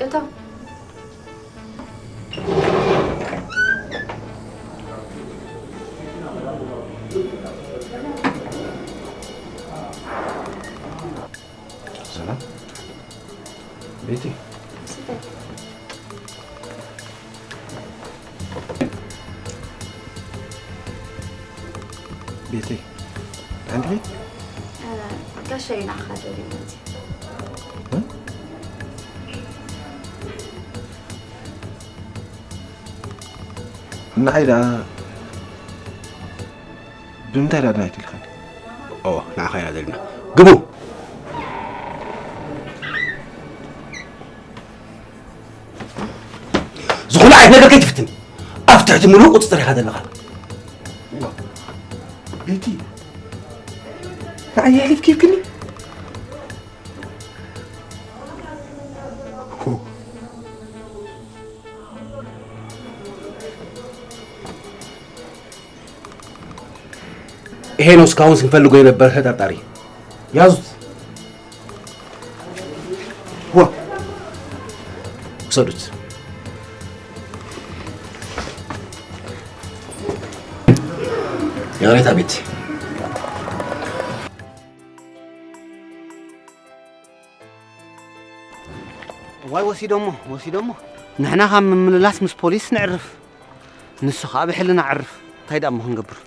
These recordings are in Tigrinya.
እታ ሰላም ቤቲ። ቤቲ፣ ኣንቲ? እ፣ ጋሻ እዩ ንዓኻ ደልዩ መፂኡ። እ? ንዓይ ደኣ ብምንታይ ደኣ ናይቲ ኢልካኒ? ኦ፣ ንዓኻ ኢና ደሊና። ግቡ! ዝኾነ ዓይነት ነገር ከይትፍትን። ኣብ ትሕቲ ምሉእ ቁጽጽር ኢኻ ዘለኻ። ቤቲ፣ ንዓይ ኣሕሊፍኪ ሂብክኒ? ይሄ ነው እስካሁን ስንፈልገው የነበረ ተጠርጣሪ። ያዙት። ዋ፣ ውሰዱት። የቅሬታ ቤት። ዋይ፣ ወሲዶሞ፣ ወሲዶሞ። ንሕና ካብ ምምልላስ ምስ ፖሊስ ነዕርፍ። ንሱ ኸኣ ብሕልና ዕርፍ። እንታይ ደኣ እሞ ክንገብር?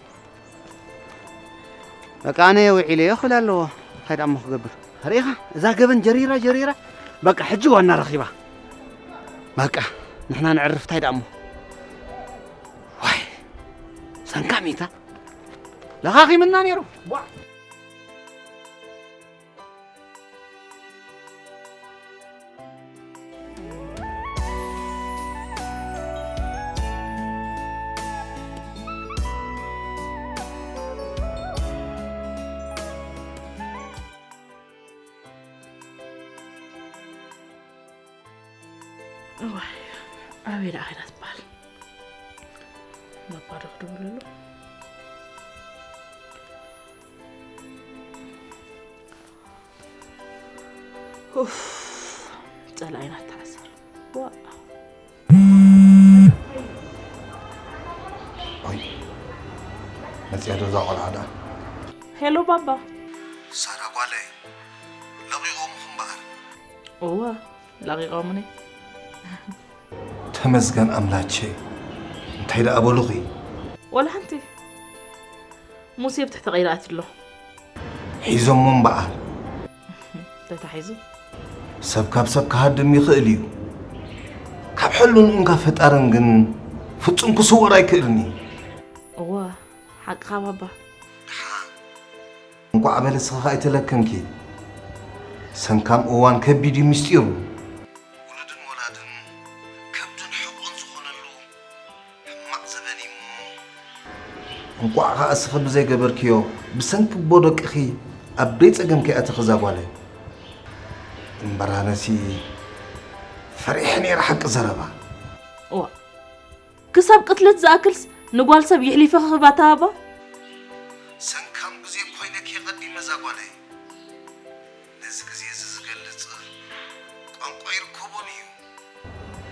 በቃ ኣነ ውዒለዮ ክብል ኣለዎ። እንታይ ደኣ እሞ ክገብር? ርኢኻ? እዛ ገበን ጀሪራ፣ ጀሪራ። በቃ ሕጂ ዋና ረኺባ። በቃ ንሕና ነዕርፍ። እንታይ ደኣ እሞ? ዋይ፣ ሰንካሚታ። ለኻኺምና ነይሩ። ቧዕ። እዋይ፣ ኣበይ ደኣ ኸይዳ ትበሃል? ባባ ዶ ክድውለሉ? ኡፍ፣ ጸላኢና ተዓሰር። ዋ። ኦይ፣ መጽያ ዶ እዛ ቆልዓ ደኣ? ሄሎ ባባ። ሳራ ጓለይ፣ ለቒቖምኹም እምበኣር። እወ፣ ለቒቖምኒ። ተመስገን ኣምላቼ። እንታይ ደኣ በሉኺ? ወላ ሓንቲ። ሙሴ ኣብ ትሕቲ ቀይዲ ኣትዩ ኣሎ። ሒዞሞ እምበኣር። ተታሒዙ። ሰብ ካብ ሰብ ክሃድም ይኽእል እዩ። ካብ ሕሉን እንካ ፈጣርን ግን ፍጹም ክስወር ኣይክእልን እዩ። እወ፣ ሓቅኻ ባባ። ደሓን። እንቋዕ በለስኺ ከኣ ኣይተለከምኪ። ሰንካም እዋን ከቢድ እዩ ምስጢሩ። ውሉድን ወላድን ከብዱን ሕቖን ዝኾነሉ ሕማቕ ዘበን እዩ እሞ፣ እንቋዕ ከኣ እስኺ ብዘይገበርክዮ ብሰንኪ ኣቦ ደቅኺ ኣብ ደይ ጸገም ከይኣተኺ እዛ ጓለይ። እምበር ኣነሲ ፈሪሐ ነይረ ሓቂ ዘረባ። እዋ፣ ክሳብ ቅትለት ዝኣክልስ ንጓል ሰብ የሕሊፈ ክህባ ተሃባ? ሰንካም ግዜ ኮይነኪ ቀዲመ እዛ ጓለይ። ነዚ ግዜ እዚ ዝገልጽ ቋንቋ ይርከቦን እዩ።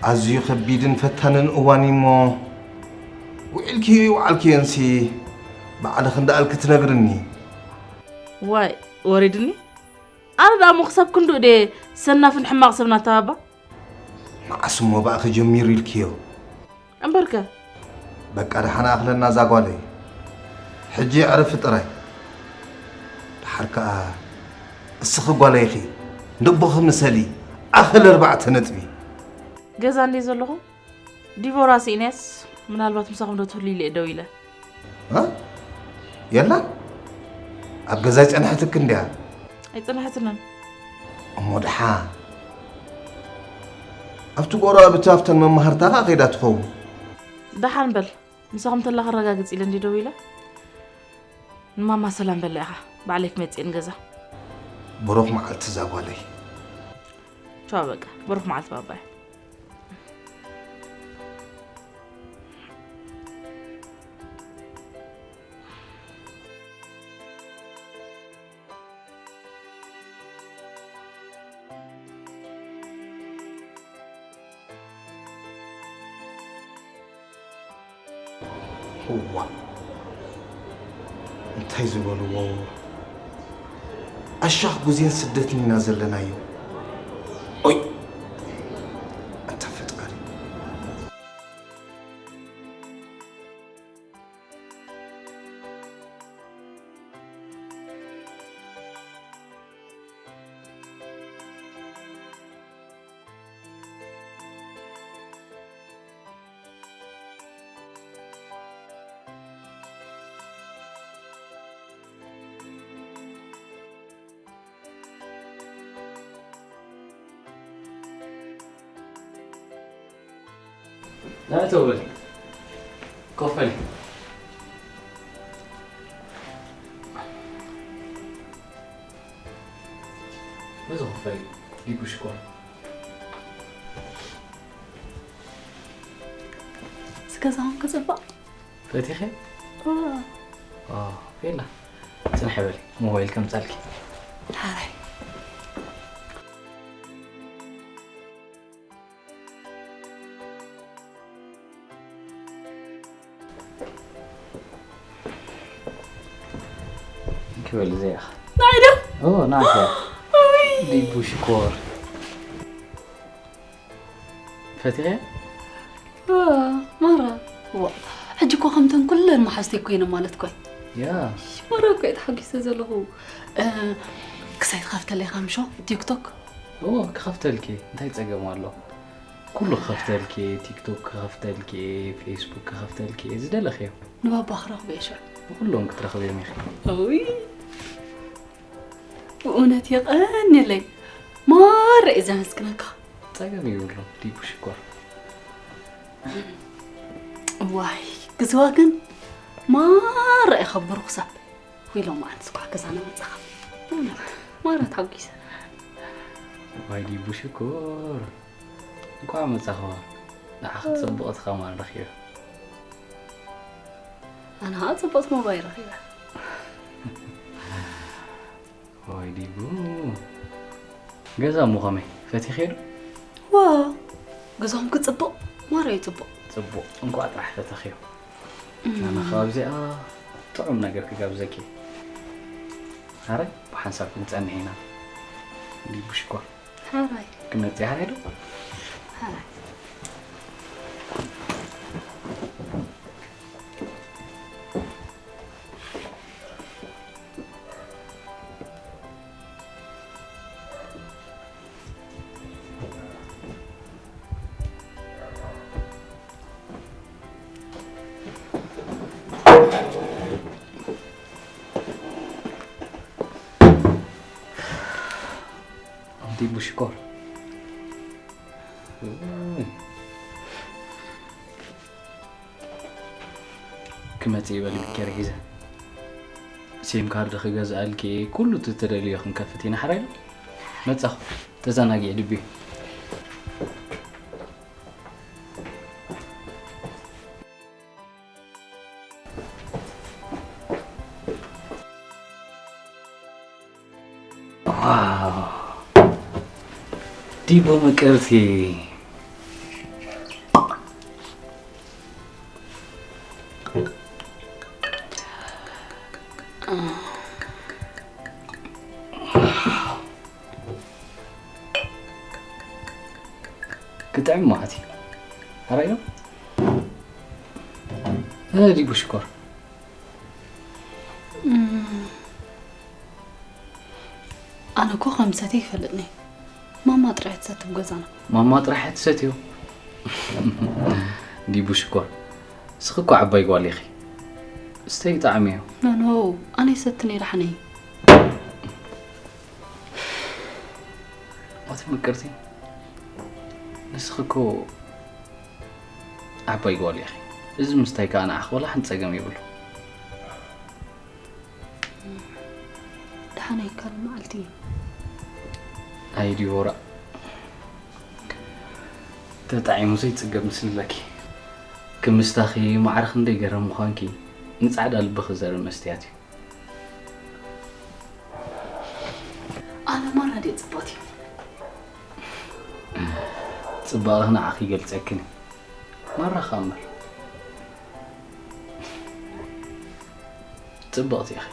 ኣዝዩ ከቢድን ፈታንን እዋን እዩ እሞ፣ ውዒልክዮ ይውዓልክዮንሲ ባዕልኺ እንዳኣልኪ ትነግርኒ። ዋይ፣ ወሪድኒ። ኣነ ደኣ እሞ ክሳብ ክንድኡ ድየ ሰናፍን ሕማቕ ሰብን ኣተባባ? መዓስ እሞ ብኣኺ ጀሚሩ ኢልክዮ? እምበርከ? በቃ ደሓን ኣኽለና እዛ ጓለይ። ሕጂ ኣዕርፊ ጥራይ። ደሓር ከኣ እስኺ ጓለይ ኢኺ፣ ንቦኺ ምሰሊ። ኣኸል ኣርባዕተ ነጥቢ። ገዛ እንድየ ዘለኹ። ዲቦራ ስኢነስ ምናልባት ምሳኹም ዶ ትህሉ ኢለ እየ ደው ኢለ። እ? የላ ኣብ ገዛ ጸንሐትክ እንድያ። ኣይጸናሕትንን። እሞ ደሓን ኣብቲ ጎረባብቲ ኣብተን መማህርታ ከኣ ከይዳ ትኸውን። ደሓን በል። ምሳኹም ተላ ከረጋግጽ ኢለ እንድየ ደው ኢለ። ንማማ ሰላም በላ ኢኻ። ባዕለይ ክመጽእ እየ ንገዛ። ብሩኽ መዓልቲ እዛ ጓለይ። ቻው በቃ። ብሩኽ መዓልቲ ባባይ። እዋ እንታይ ዝበልዎ ኣሻኽ ጉዜን ስደትን ኢና ዘለናዮ። ኦይ ኣታ ፈጣሪ። ናእተው በል። ኮፍ በል። በዚ ኮፍ በል። ዲጉ ሽኮር። እዚ ገዛኹም ክፅብቕ ፈቲኸ? እወ። ኦ፣ ቤላ። ጽንሒ በል። ሞባይል ከምጻልኪ። ሓራይ። ክበል እዚኣ ኢኻ። ንዓይ ዶ? ኦ፣ ናተ። ውይ። ዲቡ ሽኮር። ፈቲኸ? ዋ፣ ማራ። ዋ፣ ሕጂ እኮ ከምተን ኩለን መሓዝተይ ኮይነ ማለት ኮይ። ያ። ማራ እኮ እየ ተሓጒሰ ዘለኹ። እ፣ ክሳይ ትኸፍተለይ ኢኻ ምሾ? ቲክቶክ? ኦ፣ ክኸፍተልኪ። እንታይ ጸገም ኣሎ? ኩሉ ክኸፍተልኪ፣ ቲክቶክ ክኸፍተልኪ፣ ፌስቡክ ክኸፍተልኪ፣ ዝደለኽዮ። ንባባ ክረኽቦ እየ ሽዑ። ብኩሎም ክትረኽብዮም ኢኺ። ኡይ። ብእውነት የቐንየለይ። ማራ እየ ዘመስግነካ። ጸገም የብሉን፣ ዲቡ ሽኮር። ዋይ፣ ግዝዋ ግን ማራ ኢኻ ብሩኽ ሰብ። ወይ ሎማዓንቲ እኳ ገዛና መጻኻ። ብእውነት ማራ ተሓጒሰ። ዋይ ዲቡ ሽኮር። እንኳዕ መጻኽዋ። ንዓኺ ጽብቕቲ ከማን ረኺበ። ኣነ ኸዓ ጽብቕቲ ሞባይል ረኺበ። ዋይ ዲቡ። ገዛ እሞ ከመይ? ፈቲኽዮ ዶ? ዋ፣ ገዛኹም ክጽብቕ፣ ማራ እዩ ጽቡቕ። ጽቡቕ፣ እንኳዕ ጥራሕ ፈተኽዮ። ኣነ ኸዓ ኣብዚኣ ጥዑም ነገር ክጋብዘኪ። ኣረ፣ ብሓንሳብ ክንጸንሕ ኢና። ዲቡ ሽኮር። ሓራይ። ክመጽእ ሓራይ ዶ? ሓራይ። ዲቡ ሽኮር። ክመጽእ ይበል ቢኬር ሒዘ። ሲም ካርድ ክገዝኣልኪ፣ ኩሉ እቲ ትደልዮ ክንከፍት ኢና። ሓራይ ዶ? መጻኹ። ተዘናጊዒ ድቢ። ዋው። ዲቡ ምቅርቲ። ክጥዕም ማለት እዩ። ኣራይ ነው? እ፣ ዲቡ ሽኮር። እም፣ ኣነ እኮ ከም ሰትየ ይፈልጥኒ። ማማ ጥራይ ትሰቲ ኣብ ገዛና። ማማ ጥራሕ ትሰትዮ። ዲቡ ሽኮር፣ እስኺ እኮ ዓባይ ጓል ኢኺ። ስተይ ጣዕሚ እዩ። ኖ፣ ኖ፣ ኣነ ይሰቲ ነይ ዳሕነይ። ኣቲ ምቅርቲ፣ ንስኺ እኮ ዓባይ ጓል ኢኺ። እዚ ምስታይ ከኣ ንዓኺ ወላ ሓንቲ ጸገም የብሉ። ደሓነይ ካልእ መዓልቲ። ኣይ ዲቦራ፣ ተጣዒሙ ዘይጽገብ ምስልለኪ። ክምስታኺ ማዕረ ክንደይ ገረም ምዃንኪ ንጻዕዳ ልብኺ ዘርኢ መስትያት እዩ። ኣነ ማራ ድየ ጽብቕቲ? ጽባቐኺ ንዓኺ ይገልጸክን እዩ። ማራ ኸኣ እምበር። ጽብቕቲ ኢኺ።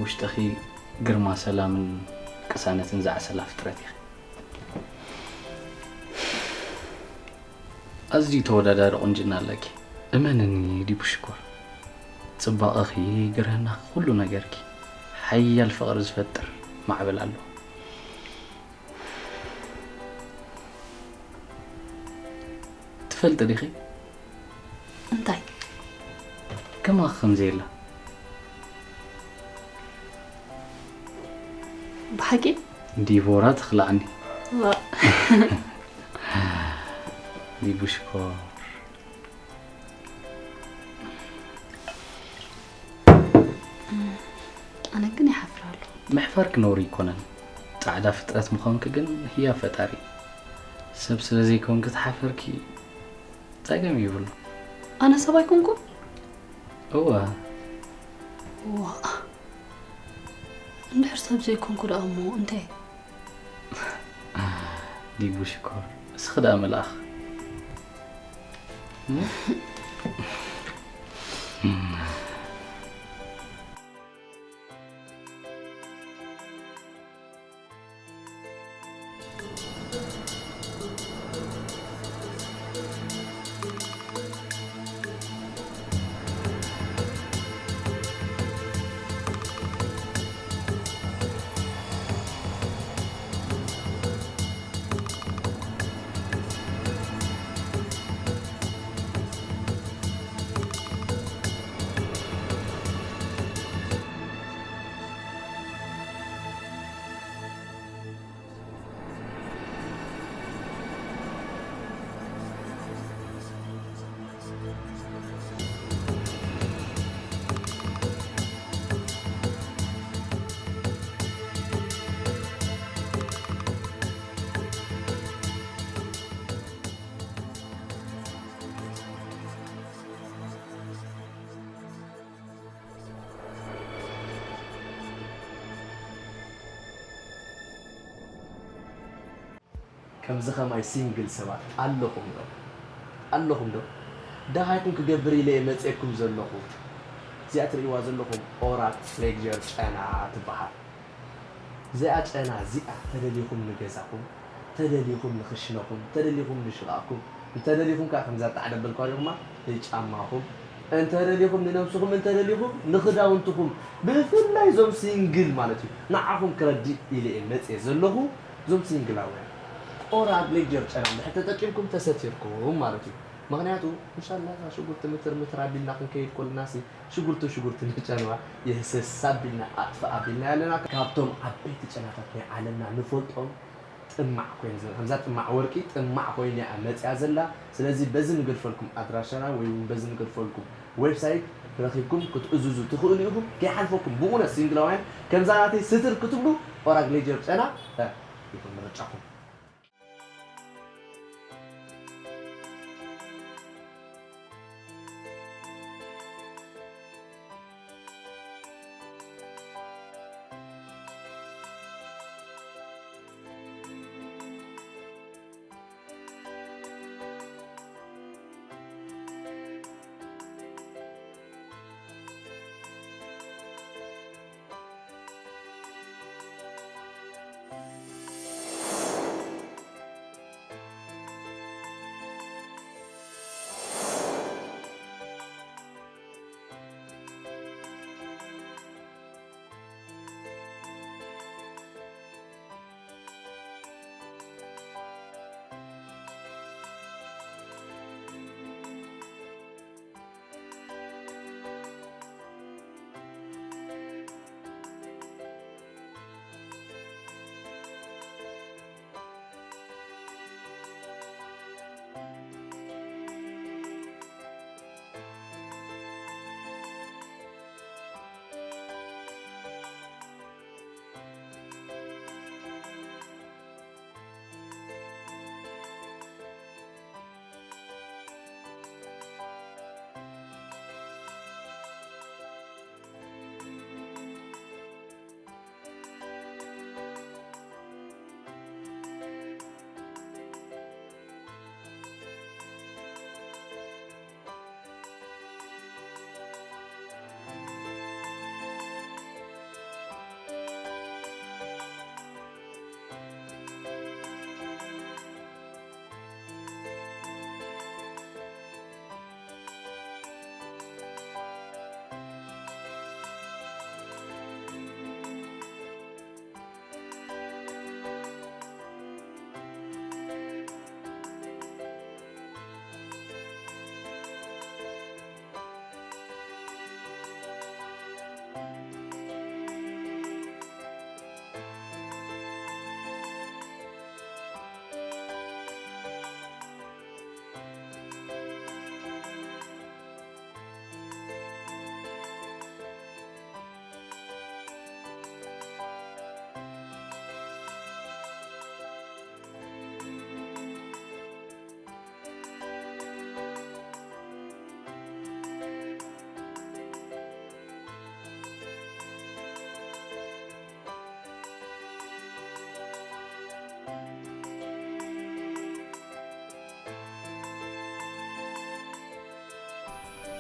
ውሽጥኺ ግርማ ሰላምን ቅሳነትን ዝዓሰላ ፍጥረት ኢኺ። ኣዝዩ ተወዳዳሪ ቁንጅና ኣለኪ። እመንኒ ዲቡ ሽኮር፣ ጽባቐኺ፣ ግርህናኺ፣ ኩሉ ነገርኪ ሓያል ፍቕሪ ዝፈጥር ማዕበል ኣለዎ። ትፈልጢ ዲኺ? እንታይ? ከማኺ ከም ዘየላ። ብሓቂ? ዲቦራ ትኽልኣኒ። ዋ። ዲቡ ሽኮር። ኣነ ግን ይሓፍር ኣለኹ። ምሕፋርኪ ነውሪ ኣይኮነን። ጻዕዳ ፍጥረት ምዃንኪ ግን ህያብ ፈጣሪ። ሰብ ስለ ዘይኮንኪ ተሓፈርኪ ጸገም የብሉ። ኣነ ሰብ ኣይኮንኩን? እወ። ዋእ። እንድሕር ሰብ ዘይኮንኩ ደኣ እሞ እንታይ? ዲቡ ሽኮር፣ እስኺ ደኣ መልኣኽ። ከምዚ ኸማይ ሲንግል ሰባት ኣለኹም ዶ? ኣለኹም ዶ? ደሃይኩም ክገብር ኢለ እየ መፅኤኩም ዘለኹ። እዚኣ ትርእይዋ ዘለኹም ኦራል ፕሌክጀር ጨና ትበሃል። እዚኣ ጨና እዚኣ ተደሊኹም ንገዛኹም፣ ተደሊኹም ንኽሽነኹም፣ ተደሊኹም ንሽቓቕኩም፣ እንተደሊኹም ከዓ ከምዛ ጣዕደበልኳ ዲኹማ ንጫማኹም፣ እንተደሊኹም ንነብስኹም፣ እንተደሊኹም ንኽዳውንትኹም፣ ብፍላይ እዞም ሲንግል ማለት እዩ። ንዓኹም ክረድእ ኢለ እየ መፅየ ዘለኹ። እዞም ሲንግላውያን ኦራል ፕሌክጀር ጨና እንድሕር ተጠቂምኩም ተሰቲርኩም ማለት እዩ። ምኽንያቱ እንሻላ እዛ ሽጉርቲ ምትር ምትር ኣቢልና ክንከይድ ከለና ሲ ሽጉርቲ ሽጉርቲ ንጨንዋ የህሰስ ኣቢልና ኣጥፍእ ኣቢልና ኣለና። ካብቶም ዓበይቲ ጨናታት ናይ ዓለምና ንፈልጦም ጥማዕ ኮይኑ ዘ-፣ ከምዛ ጥማዕ ወርቂ ጥማዕ ኮይኑ እያ መፅያ ዘላ። ስለዚ በዚ ንገድፈልኩም ኣድራሻና ወይ እውን በዚ ንገድፈልኩም ዌብሳይት ረኺብኩም ክትእዝዙ ትኽእሉ ኢኹም። ከይሓልፈኩም ብእውነት ሲንግላውያን ከምዛ ናተይ ስትር ክትብሉ ኦራል ፕሌክጀር ጨና እ፣ ይኹን ምርጫኹም።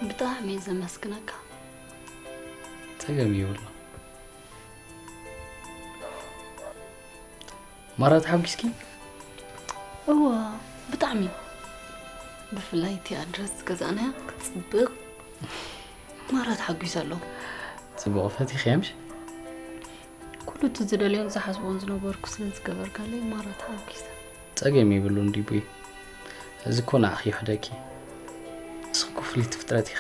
ብጣዕሚ እየ ዘመስግነካ። ጸገም የብሉ። ማራ ተሓጒስኪ? እዋ፣ ብጣዕሚ። ብፍላይ እቲ ኣድረስ ዝገዛእናያ ክትጽብቕ። ማራ ተሓጒሰ ኣለኹ። ጽቡቕ ፈቲኽያ ምሽ? ኩሉ እቲ ዝደልዮን ዝሓስቦን ዝነበርኩ ስለ ዝገበርካለይ ማራ ተሓጒሰ። ጸገም የብሉን ዲቡይ። እዚ እኮ ንዓኺ ይውሕደኪ። ንስኺ እኮ ፍልይቲ ፍጥረት ኢኺ።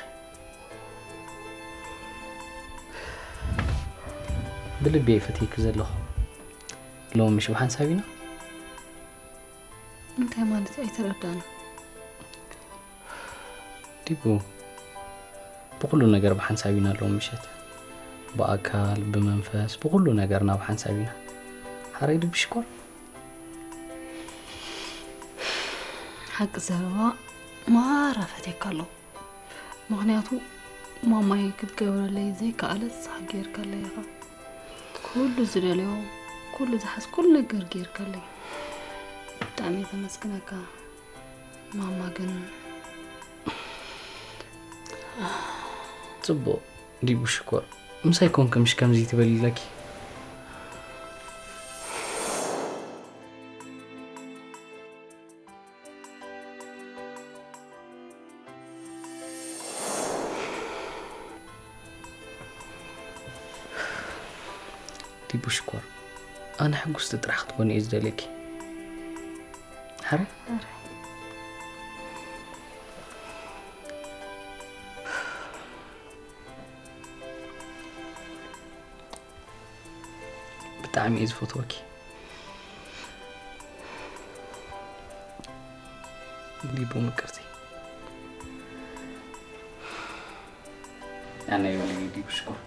ብልቢ እየ ፈትየኪ ዘለኹ። ሎሚ ምሽ ብሓንሳብ ኢና? እንታይ ማለት እዩ? ኣይተረዳእን። ዲቡ፣ ብኹሉ ነገር ብሓንሳብ ኢና ሎም ምሸት። ብኣካል፣ ብመንፈስ፣ ብኹሉ ነገርና ብሓንሳብ ኢና። ሓራይ ዲቡ ሽኮር? ሓቂ ዘረባ ማራ ፈትየካ ኣለኹ። ምኽንያቱ ማማይ ክትገብረለይ ዘይከኣለት ንስኻ ጌርካለይ ኢኻ። ኩሉ ዝደልዮ፣ ኩሉ ዝሓዝ፣ ኩሉ ነገር ጌርካለይ። ብጣዕሚ እየ ዘመስግነካ። ማማ ግን ጽቡቕ ዲቡ ሽኮር። ምሳይ ኮንኪ ምሽ ከምዚ ትበሊ ኣለኪ። ዲቡ ሽኮር፣ ኣነ ሕጉስቲ ጥራሕ ክትኮኒ እየ ዝደልየኪ። ሓረ? ብጣዕሚ እየ ዝፈትወኪ ዲቡ ምቅርቲ። ኣነ ይበለኒ ዲቡ ሽኮር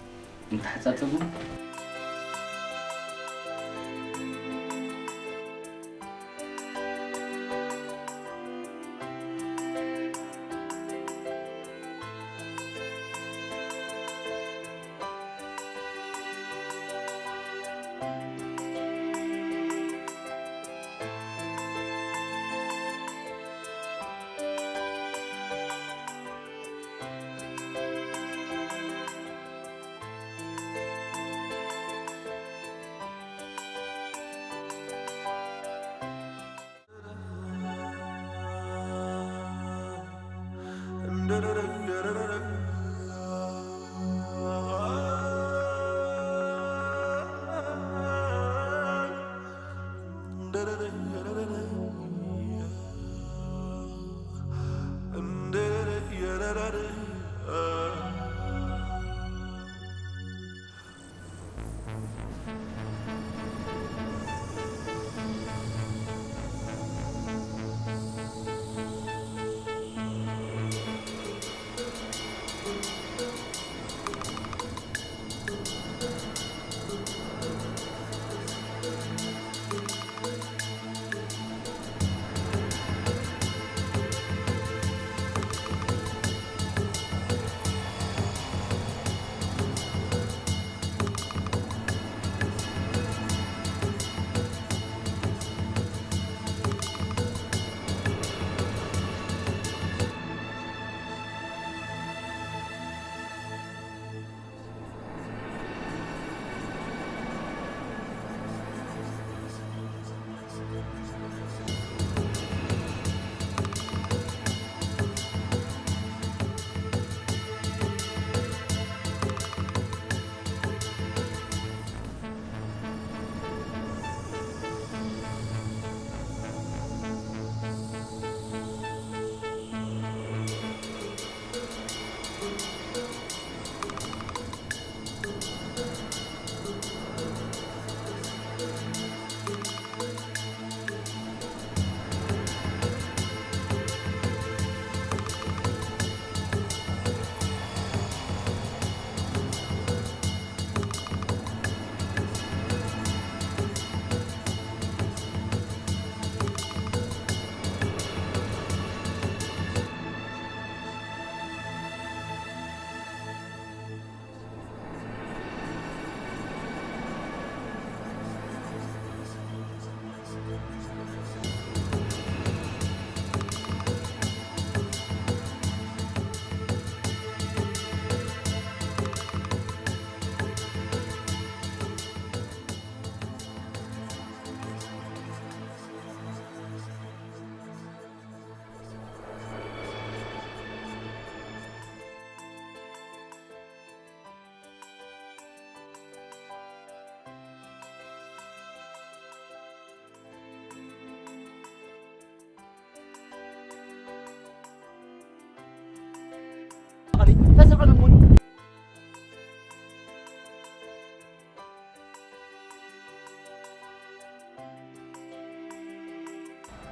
እንተሓጻጸቡ።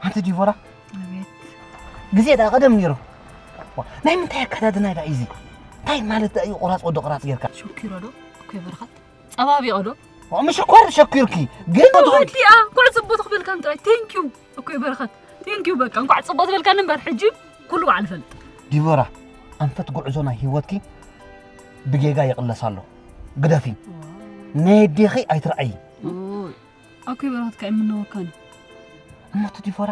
ኣንቲ ዲቦራ፣ ኣቤት። ግዜ ደኣ ቀደም ነይሩ። ዋ፣ ናይ ምንታይ ኣከዳድና እዩ ደኣ እዚ? እንታይ ማለት ደኣ እዩ? ቆራጽ ወዲ ቆራጽ ጌርካ? ሸኪሮ ዶ? ኣኮይ በረኸት ጸባቢቑ ዶ? ዋ፣ ምሽኳር ሸኪርኪ፣ ግን ወዲኣ እንኳዕ ጽቡቕ ትኽበልካ ጥራይ። ቴንኪዩ ኣኮይ በረኸት፣ ቴንኪዩ። በቃ እንኳዕ ጽቡቕ ትበልካኒ እምበር፣ ሕጂ ኩሉ ባዕሉ ይፈልጥ። ዲቦራ፣ ኣንፈት ጉዕዞ ናይ ህይወትኪ ብጌጋ ይቕለስ ኣሎ። ግደፊ። ዋ። ናይ ኣዴኺ ኣይትርኣዪ። ኦይ። ኣኮይ በረኸት ከኣ የምነወካኒ። እሞ እቲ ዲቦራ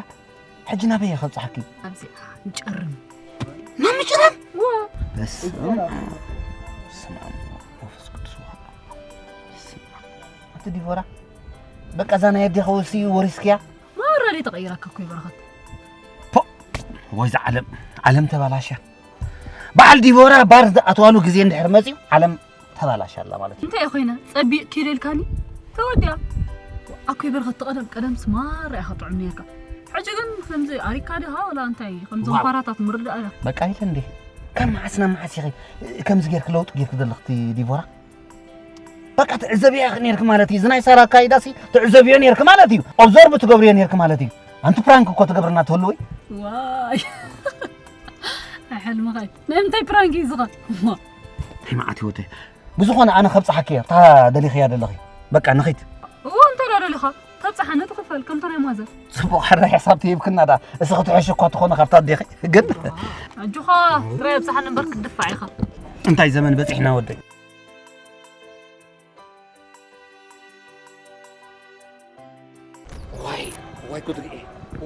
ሕጂ ናበይ እየ ከብጽሓኪ? ኣብዚኣ ንጨርም። ናብ ምጭራም? ዋ። በስመ ኣብ። በስመ ኣብ ወመንፈስ ቅዱስ ወሃብ። በስመ ኣብ። እቲ ዲቦራ በቃ እዛ ናይ ኣዴኻ ወሲ ወሪስክያ? ማራ ደይ ተቐይራካ ኣኮይ በረኸት። ፖ! ወይዛ ዓለም፣ ዓለም ተባላሽያ። በዓል ዲቦራ ባር ዝኣትዋሉ ግዜ እንድሕር መጺኡ ዓለም ተባላሽ ኣላ ማለት እዩ። እንታይ ኮይነ? ጸቢቕ ኪሎ ኢልካኒ? ተወዲኣ። ኣኮይ በረኸት፣ ቀደም ቀደምስ ማራ ኢኻ ጥዑም ነርካ። ሕጂ ግን ከምዚ ኣሪካ ዲኻ ወላ እንታይ? ከምዞም ዋው። ፋራታት ምርዳእ ኢኻ። በቃ ኢለ እንዴ? ካብ መዓስ ናብ መዓስ ኢኺ ከምዚ ጌርክ ለውጢ ጌርክ ዘለኽቲ ዲቦራ? በቃ ትዕዘብያ ኢኺ ኔርክ ማለት እዩ። እዚ ናይ ሳራ ኣካይዳሲ ትዕዘብዮ ኔርክ ማለት እዩ። ኦብዘርቭ ትገብርዮ ኔርክ ማለት እዩ። ኣንቲ ፕራንክ እኮ ትገብርና ትህልዊ። ዋይ። ኣይ ሕልምኻ እዩ። ናይ ምንታይ ፕራንክ እዩ ዝኻ? እንታይ መዓት ህይወተይ። ብዝኾነ ኣነ ከብጽሓኪ እየ፣ እታ ደሊኽያ ዘለኺ። በቃ ንኺድ። እዎ፣ እንታይ ደኣ ደሊኻ? ተብጽሓኒ ትኽፈል፣ ከምታ ናይ ማዘር። ጽቡቕ፣ ሓደ ሕሳብ ትሂብክና ደኣ። እስኺ ትሕሺ እኳ ትኾኒ ካብታ ኣዴኺ። ግን ኣጆኻ፣ ጥራይ ኣብጽሓኒ እምበር ክትድፋዕ ኢኻ። እንታይ ዘመን በጺሕና ወደይ። ዋይ፣ ዋይ ጉድ ሪኤ፣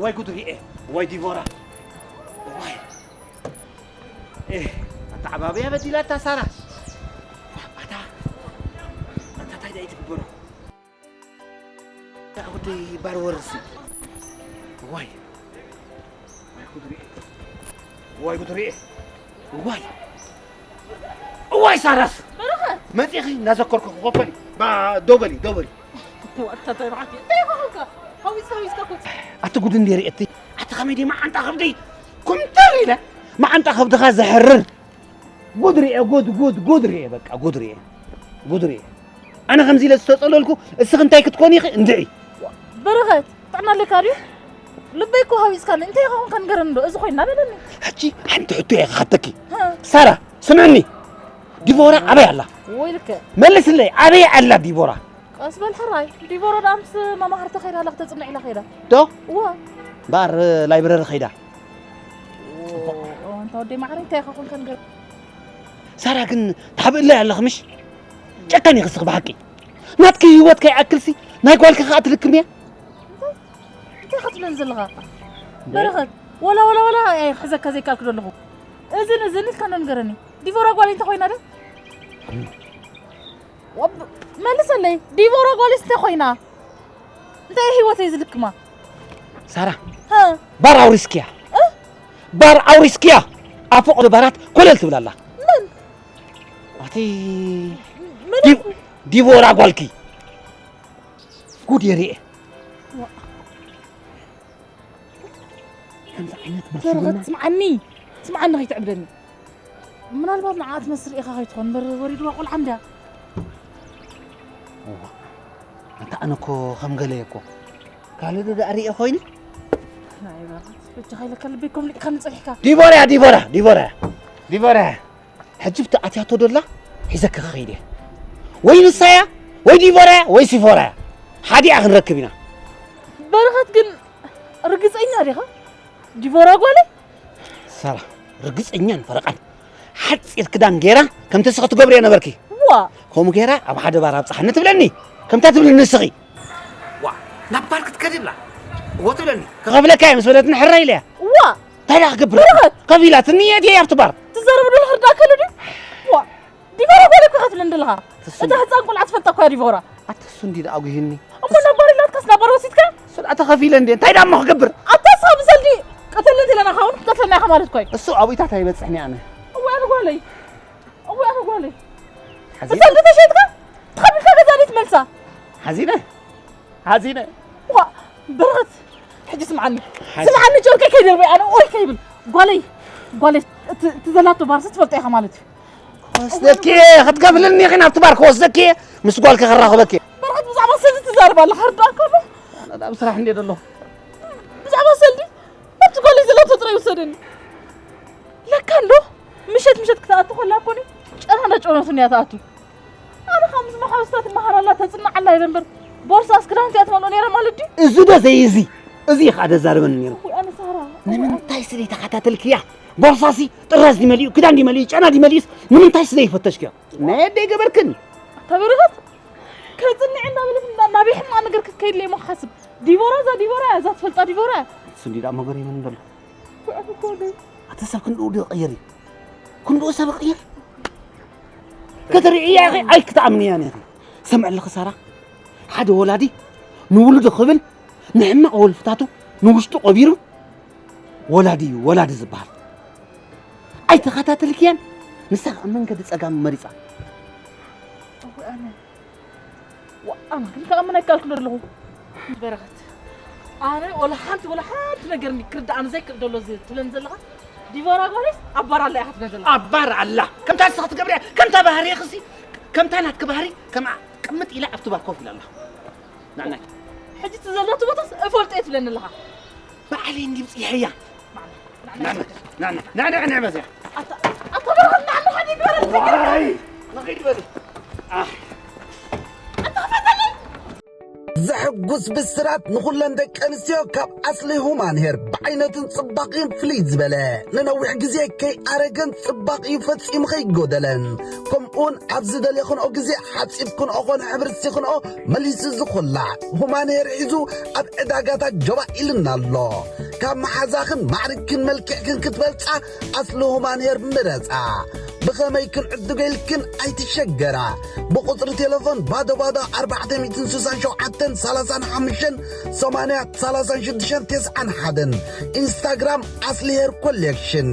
ዋይ ጉድ ሪኤ፣ ዋይ ዲቦራ፣ ዋይ። ኤህ፣ ኣታ ዓባብያ በዲላታ ሳራ። ኣታ፣ ኣታ ታይ ዳይ ትግበሮ? ዳ ወደይ ባር ወርሲ። ዋይ። ዋይ ጉድ ሪኤ። ዋይ ጉድ ሪኤ። ዋይ። እዋይ ሳራስ። በረኸት። መጺኺ እናዘከርኩ ክኾፈል። ባ-፣ ደው በሊ፣ ደው በሊ። ዋታ ተባዕቲ። እንታይ ኮንካ? ሃዊስ፣ ሃዊስካ ኮጽ። ኣቲ ጉድ እንዴ ሪኤቲ። ኣቲ ከመይ ድየ መዓንጣ ከብደይ ኩምተር ኢለ። መዓንጣ ከብድኻ ዘሕርር። ጉድ ሪኤ፣ ጉድ፣ ጉድ፣ ጉድ ሪኤ፣ በቃ ጉድ ሪኤ። ጉድ ሪኤ። ኣነ ከምዚ ኢለ ዝተጸለልኩ፣ እስኺ እንታይ ክትኮኒ ኢኺ? እንድዒ። በረኸት፣ ጥዕና ኣለካ ድዩ? ልበይ እኮ ሃዊስካኒ፣ እንታይ ኢኻ ኮንካ ንገረኒ ዶ? እዚ ኮይና በለኒ። ሕጂ ሓንቲ ሕቶ እየ ክሓተኪ። ሃ። ሳራ፣ ስምዕኒ። ዲቦራ ኣበይ ኣላ? ወይ ልክዕ። መልስለይ፣ ኣበይ ኣላ ዲቦራ? ቀስ በል ሕራይ። ዲቦራ ደኣ ምስ መማህርቲ ከይዳ ኣላ፣ ክተጽንዕ ኢላ ከይዳ። ዶ? እዋ። እምበኣር ላይብረሪ ከይዳ። ኦ፣ እንታ ወደይ ማዕረ፣ እንታይ ኢኻ ኮንካ ንገር-? ሳራ ግን ትሓብእለይ ኣለኺ ምሽ? ጨካን ኢኺ እስኺ ብሓቂ። ናትኪ ህይወት ከይኣክልሲ ናይ ጓልኪ ከኣ ትልክምያ? እንታይ ኢኻ ትብለኒ ዘለኻ? በረኸት፣ ወላ፣ ወላ፣ ወላ፣ ኣይ፣ ክሕዘካ ዘይከኣልኩ ዶ ኣለኹ? እዝን፣ እዝን ኢልካ እንዶ ንገረኒ። ዲቦራ ጓለይ እንተኾይና ዶ? ወብ-፣ መልሰለይ፣ ዲቦራ ጓለይስ እንተኾይና? እንታይ ህይወተይ ዝልክማ? ሳራ፣ ሃ? ባር ኣውሪስክያ። እ? ባር ኣውሪስክያ። ኣብ ፈቐዶ ባራት ኮለል ትብል ኣላ። መን? ኣቲ መን? ዲ-፣ ዲቦራ ጓልኪ። ጉድ የሪኤ። ዋ። ከምዚ ዓይነት በረኸት፣ ብልሽውና። ስምዓኒ፣ ስምዓኒ፣ ከይትዕብደኒ። ምናልባት ንዓ ትመስል ኢኻ ከይትኾን እምበር፣ ወሪድዋ ቆልዓ እንድያ። እዋ፣ ኣንታ ኣነ እኮ ከም ገለ እኮ ካልእ ዶ ደኣ ሪኤ ኮይነ? ናይ በረኸት፣ በጃኻ ኢለካ ልበይ እኮ ኣምሊጥካኒ ጸኒሕካ። ዲቦራ፣ ዲቦራ፣ ዲቦራ፣ ዲቦራ። ሕጂ ብቲ ኣትያቶ ደላ ሒዘኪ ክኸይድ እየ። ወይ ንሳ እያ፣ ወይ ዲቦራ እያ፣ ወይ ሲፎራ እያ። ሓዲኣ ክንረክብ ኢና። በረኸት ግን ርግጸኛ ዲኻ? ዲቦራ ጓለይ? ሳራ፣ ርግጸኛን ፈረቓን። ሓጺር ክዳን ገይራ ከምቲ ንስኺ ትገብርዮ ነበርኪ። ዋ! ከምኡ ገይራ ኣብ ሓደ ባር ኣብጽሓኒ ትብለኒ። ከምታ ትብልኒ ንስኺ። ዋ፣ ናብ ባር ክትከዲ ብላ። እዎ ትብለኒ። ክኸፍለካ እየ ምስ በለትኒ ሕራይ ኢለያ። ዋ! እንታይ ደኣ ክገብር? በረኸት! ከፊላትኒ እየ ኣብቲ ባር። ትዛረቡ ዘለኹ ክርዳእካ ኣሎ ድዩ? ዋ! ዲቦራ ጓል እኮ ኢኻ ትብለኒ ዘለኻ። ትሱ እታ ህፃን ቆልዓ ትፈልጣ እኮ እያ ዲቦራ። ኣታ እሱ እንዲ ደኣ ኣጉሂኒ። እሞ ናብ ባር ኢላትካስ ናብ ባር ወሲድካ? እሱ ደኣ ተኸፊለ እንዴ? እንታይ ደኣ እሞ ክገብር? ኣታ ንስኻ ብሰልዲ ቅተለኒ እንተኢለና፣ ንዓኻ እውን ክትቀትለና ኢኻ ማለት እኮ እዩ። እሱ ኣብኡታት ኣይበጽሕን እየ ኣነ። እዋይ ኣነ ጓለይ። እዋይ ኣነ ጓለይ። ሓዚነ። ብሰልዲ ተሸይጥካ? ተኸፊልካ ገዛ ድዩ ትመልሳ? ሓዚነ። ሓዚነ። ዋ፣ በረኸት፣ ሕጂ ስምዓኒ። ሓዚ- ስምዓኒ፣ ጨርቀይ ከይደርበይ ኣነ ኦይ ከይብል። ጓለይ፣ ጓለይ፣ እቲ፣ እቲ ዘላቶ ባርሲ ትፈልጦ ኢኻ ማለት እዩ። ወስደኪ ክትከፍልኒ ኢኺ ናብቲ ባር ክወስደኪ ምስ ጓልኪ ከራኽበኪ። በርኸት ብዛዕባ ሰልዲ ትዛረብ ኣለኻ ርዳእካ ኣሎ። ኣነ ዳ ኣብ ስራሕ እንድየ ዘለኹ። ብዛዕባ ሰልዲ ናብቲ ጓለይ ዘለቶ ጥራይ ውሰደኒ። ለካ ኣሎ ምሸት ምሸት ክትኣቱ ከላ እኮ ጨና እንዳጨነቱኒ እያ ትኣቱ። ኣነ ካብ ምስ መሓውስታ ትመሃር ኣላ ተጽንዕ ኣላ ኢለ እምበር ቦርሳስ ክዳውንቲ እያ ትመልኦ ነይራ ማለት ድዩ? እዚ ዶ ዘይ እዚ እዚ እዩ ከዓ ዘዛርበኒ ነይሩ። ወይ ኣነ ሳራ። ንምንታይ ስለ ተኸታተልክያ? ቦርሳሲ ጥራዝ ድመሊኡ ክዳን ድመሊኡ ጨና ድመሊኡስ ንምንታይ ስለ ይፈተሽክዮ? ናይ ኣደይ ገበርክን። ኣታ በረኸት ከጽንዕ እንዳበለት እንዳ ናበይ ሕማቕ ነገር ክትከይድ ለይ ሞ ሓስብ። ዲቦራ እዛ ዲቦራ እያ እዛ ትፈልጣ ዲቦራ እያ። እሱ እንዲ ደኣ መገር ይመን ዘሎ። ኩዕፍ እኮ ደይ ኣተ ሰብ ክንድኡ ድዩ ቀየር እዩ? ክንድኡ ሰብ ቀየር? ከተርእያ ኢኺ ኣይክትኣምንያን ኢኺ። ሰምዕልኺ ሳራ፣ ሓደ ወላዲ ንውሉዱ ክብል ንሕማቕ ወልፍታቱ ንውሽጡ ቀቢሩ ወላዲ እዩ ወላዲ ዝበሃል። ኣይተኸታተልክያን? ንሳ ከዓ መንገዲ ጸጋም መሪጻ። እወ ኣነ ዋኣና ግን ከኣምን ኣይከኣልኩን ኣለኹ። በረኸት ኣነ ወላ ሓንቲ ወላ ሓንቲ ነገር እንዲ ክርዳኣኒ ዘይክእል ደሎ እዚ ትብለኒ ዘለኻ ዲቦራ ጓለይስ ኣባር ኣላ ኢኻ ትብለኒ ዘለኻ። ኣባር ኣላ ከምታ ንስኻ ትገብርያ ከምታ ባህሪ ኢኽሲ ከምታ ናትኪ ባህሪ ከምኣ ቅምጥ ኢላ ኣብቲ ባር ኮፍ ኢላ ኣላ። ናናይ ሕጂ እቲ ዘለቱ ቦታስ እፈልጦ እየ ትብለኒ ኣለኻ። ባዕለይ እንዲ ምፅኢሐያ። ናና ናና ናና ናና በዚያ ኣታ ኣታ በረኸት ናና ሓደ ይግበረልካ። ዋይ ንኸይድ በሊ። ኣህ ኣታ ክፈተለይ። ዘሐጉስ ብስራት ንኹለን ደቂ ኣንስትዮ ካብ ኣስሊ ሁማን ሄር ብዓይነቱን ጽባቕኡን ፍልይ ዝበለ ንነዊሕ ግዜ ከይኣረገን ጽባቕኡ ፈጺሙ ከይጎደለን ከምኡውን ኣብ ዝደለኽንኦ ግዜ ሓጺብክንኦ ኾነ ሕብሪ ስኢኽንኦ መሊሱ ዝኹላዕ ሁማን ሄር ሒዙ ኣብ ዕዳጋታት ጀባ ኢልና ኣሎ። ካብ መሓዛኽን ማዕርግክን መልክዕክን ክትበልጻ ኣስሊ ሁማን ሄር ምረጻ። ብኸመይ ክንዕድጎ ኢልክን ኣይትሸገራ። ብቁጽሪ ቴሌፎን ባዶ ባዶ ኣርባዕተ ሚእትን ስሳን ሸውዓተን ሰላሳን ሓሙሽተን ሰማንያ ሰላሳን ሽዱሽተን ተስዓን ሓደን ኢንስታግራም ኣስሊ ሄር ኮሌክሽን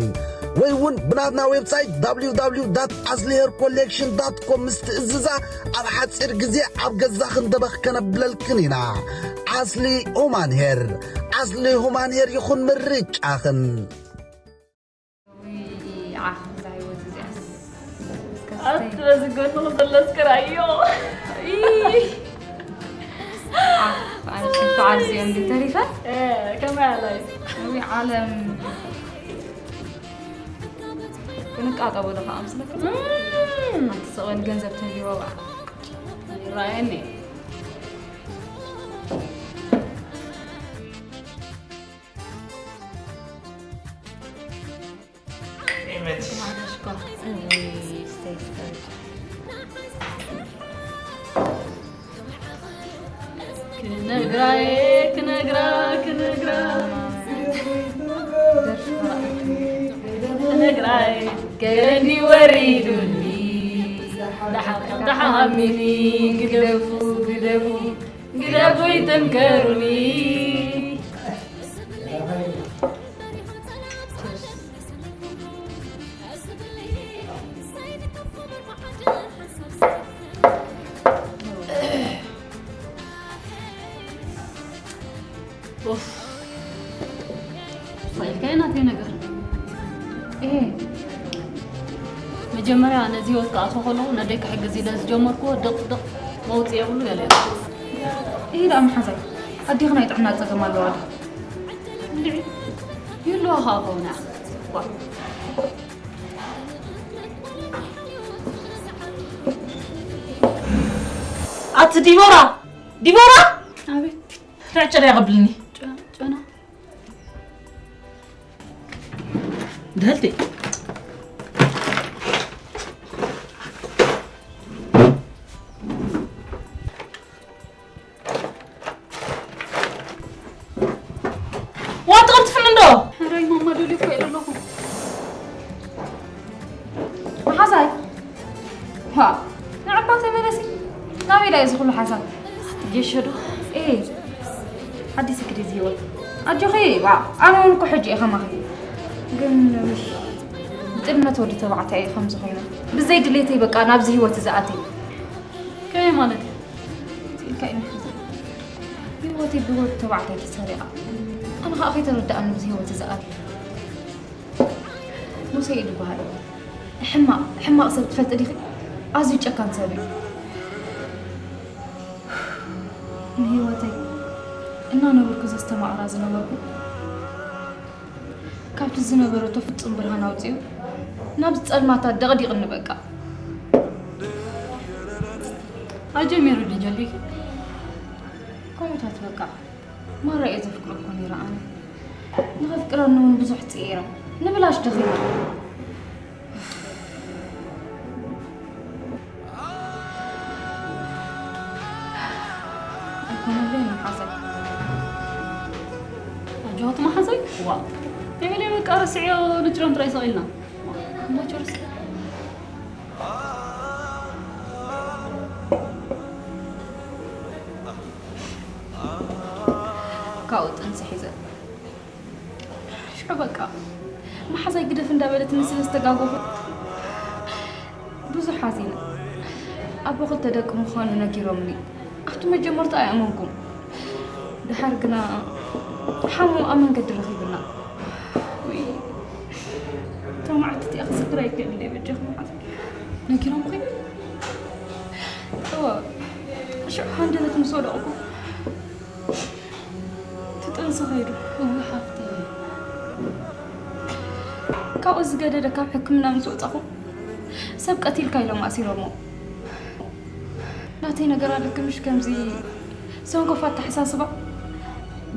ወይ እውን ብናትና ዌብሳይት www ኣስሊ ሄር ኮሌክሽን ዳት ኮም ምስ ትእዝዛ ኣብ ሓጺር ግዜ ኣብ ገዛኽን ደበኽ ከነብለልክን ኢና። ኣስሊ ሁማን ሄር፣ ኣስሊ ሁማን ሄር ይኹን ምርጫኽን። ውይ፣ ዓኽ፣ እዛ ህይወት እዚኣስ። ኣቲ በዚ ጎንኹ ዘሎ እስከ ራእዮ። ኢህ። ዓኽ፣ ኣነ ሽንቱ ዓርዚ እዮም ግን ተሪፈ። እ፣ ከመይ ኣላይ? ውይ፣ ዓለም። ክንቃጠቦ ዶ ከዓ ምስለኩም? እም። ኣቲ ስቕ በል፣ ገንዘብ ተልይዎ በኣ። ይረኣየኒ። ክነግራየ ክነግራ ክነግራ ክነግራየ ገለኒ ወሪዱኒ ደሓር ከም ደሓሃሚኒ ግደፉ ግደፉ ግደፉ ይተንከሩኒ። ኡፍ። ኢልካዮ ናተይ ነገር። ኤ፣ መጀመርያ ነዚ ህይወት ክኣትዎ ከለኹ ነደይ ክሕግዝ ኢለ ዝጀመርክዎ ድቕ ድቕ መውፅኢ የብሉ ገለ። ይሄ ደኣ መሓዛይ፣ ኣዴኺ ናይ ጥዕና ጸገም ኣለዋ ድዩ? እንድዒ፣ ይህልዋ ኸኣ ከውን እያ። ዋ። ኣቲ ዲቦራ፣ ዲቦራ! ኣቤት። ርዕጭ ርያ ቐብልኒ። ጨ-፣ ጨና። ደህልቲ። ዋን ትቕልጥፍኒ እንዶ? ሕራይ ማማ ደልዮ እኮ እየ ዘለኹ። መሓዛይ። ዋ፣ ንዕባ ተመለሲ። ናበይ ዳ እዩ እዚ ኩሉ ሓሳብ? ጌሾ ዶ? ኤ፣ ሓዲስ ክዲ እዚ ህይወት። ኣጆኺ፣ ዋ፣ ኣነ እውን እኮ ሕጂ እየ ከማኺ። ግን፣ ውይ፣ ብጥልመት ወዲ ተባዕታይ እየ ከምዚ ኮይነ። ብዘይ ድሌተይ በቃ ናብዚ ህይወት እዚ ኣትየ። ከመይ ማለት እዩ? ኢልካ እዩ መሓዘ። ህይወተይ ብወዲ ተባዕታይ ተሰሪቓ። ኣነ ኸኣ ከይተረድኣኒ ኣብዚ ህይወት እዚ ኣትየ። ሙሴ እዩ ዝበሃል። ሕማቕ ሕማቕ ሰብ ትፈልጢ ዲኺ? ኣዝዩ ጨካን ሰብ እዩ። ንህይወተይ እናነበርኩ ዘስተማቕራ ዝነበርኩ፣ ካብቲ ዝነበረቶ ፍጹም ብርሃን ኣውጺኡ ናብ ጸልማታት ደቕዲቕኒ በቃ። ኣጀሚሩ ድዩ ጀሊኪ? ከምኡታት በቃ። ማራ እየ ዘፍቅሮ እኮ ነይረ ኣነ። ንኸፍቅረኒ እውን ብዙሕ ጽዒረ። ንብላሽ ደኺመ። ኣይኮነለይ መሓዘይ። ኣጆኺ መሓዘይ? ዋ። ተይበለ በቃ ረስዕዮ ንጭረም ጥራይ ሰቒልና። እንዳቸው ረስዕ። ካብኡ ጥንሲ ሒዘ። ሽዑ በቃ መሓዛይ ግደፍ እንዳበለትኒ ስለ ዝተጋገኹ ብዙሕ ሓዚነ። ኣቦ ክልተ ደቂ ምዃኑ ነጊሮምኒ። ኣብቲ መጀመርታ ኣይኣመንኩም። ድሓር ግና ሓሙ ኣብ መንገዲ ረኺብና። ውይ፣ እታ መዓልቲ እቲኣ ክዝክራ ኣይክእልን እየ። በጃኹም መሓዛይ። ነጊሮምኺ? እወ፣ ሽዑ ሃንደበት ምስ ወደቕኩ እቲ ጥንሲ ኸይዱ። እወ ሓፍተይ። ካብኡ ዝገደደ ካብ ሕክምና ምስ ወጻኹ ሰብ ቀቲልካ ኢሎም ኣሲሮሞ። ናተይ ነገር ኣለኪ ምሽ ከምዚ ሰንኮፍ ኣተሓሳስባ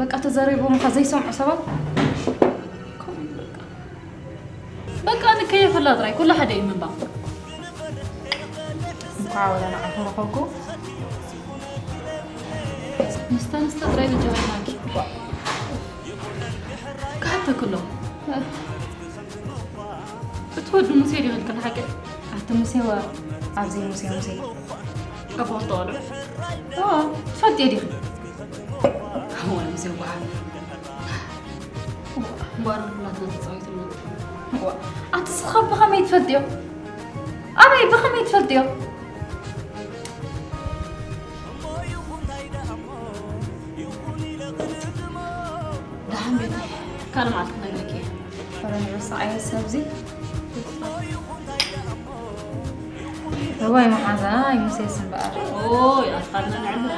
በቃ ተዘሪቦምኻ ዘይሰምዑ ሰባት ከምኡ እዩ በቃ። በቃ ንከየፈላ ጥራይ ኩሉ ሓደ እዩ ምንባር። እንኳዕ ወላ ንዓኹም ረኸብኩ። ምስተ ምስተ ጥራይ በጃኻ ኢልናኪ። ክሓተክሎ። እቲ ወዲ ሙሴ ድዩ ኢልክን ሓቂ? ኣቲ ሙሴ ወ ኣብዚ ሙሴ ሙሴ። ኣቦ ክልተ ቆልዑ። ኦ፣ ትፈልጥዮ ዲኺ? እዋይ ሙሴ ጓሓፍ። እምበኣር ንኩላትና ተጻዊቱልና። እዋ፣ ኣቲ ስኻ ብኸመይ ትፈልጥዮ? ኣበይ ብኸመይ ትፈልጥዮ? ደሓን ቤተይ፣ ካልእ መዓልቲ ክነግረኪ እየ። ኧረ ንረሳዓዮ ሰብዚ። እዋይ መሓዛይ ሙሴስ እምበኣር። ኦይ፣ ኣትኻልና ንዕምር።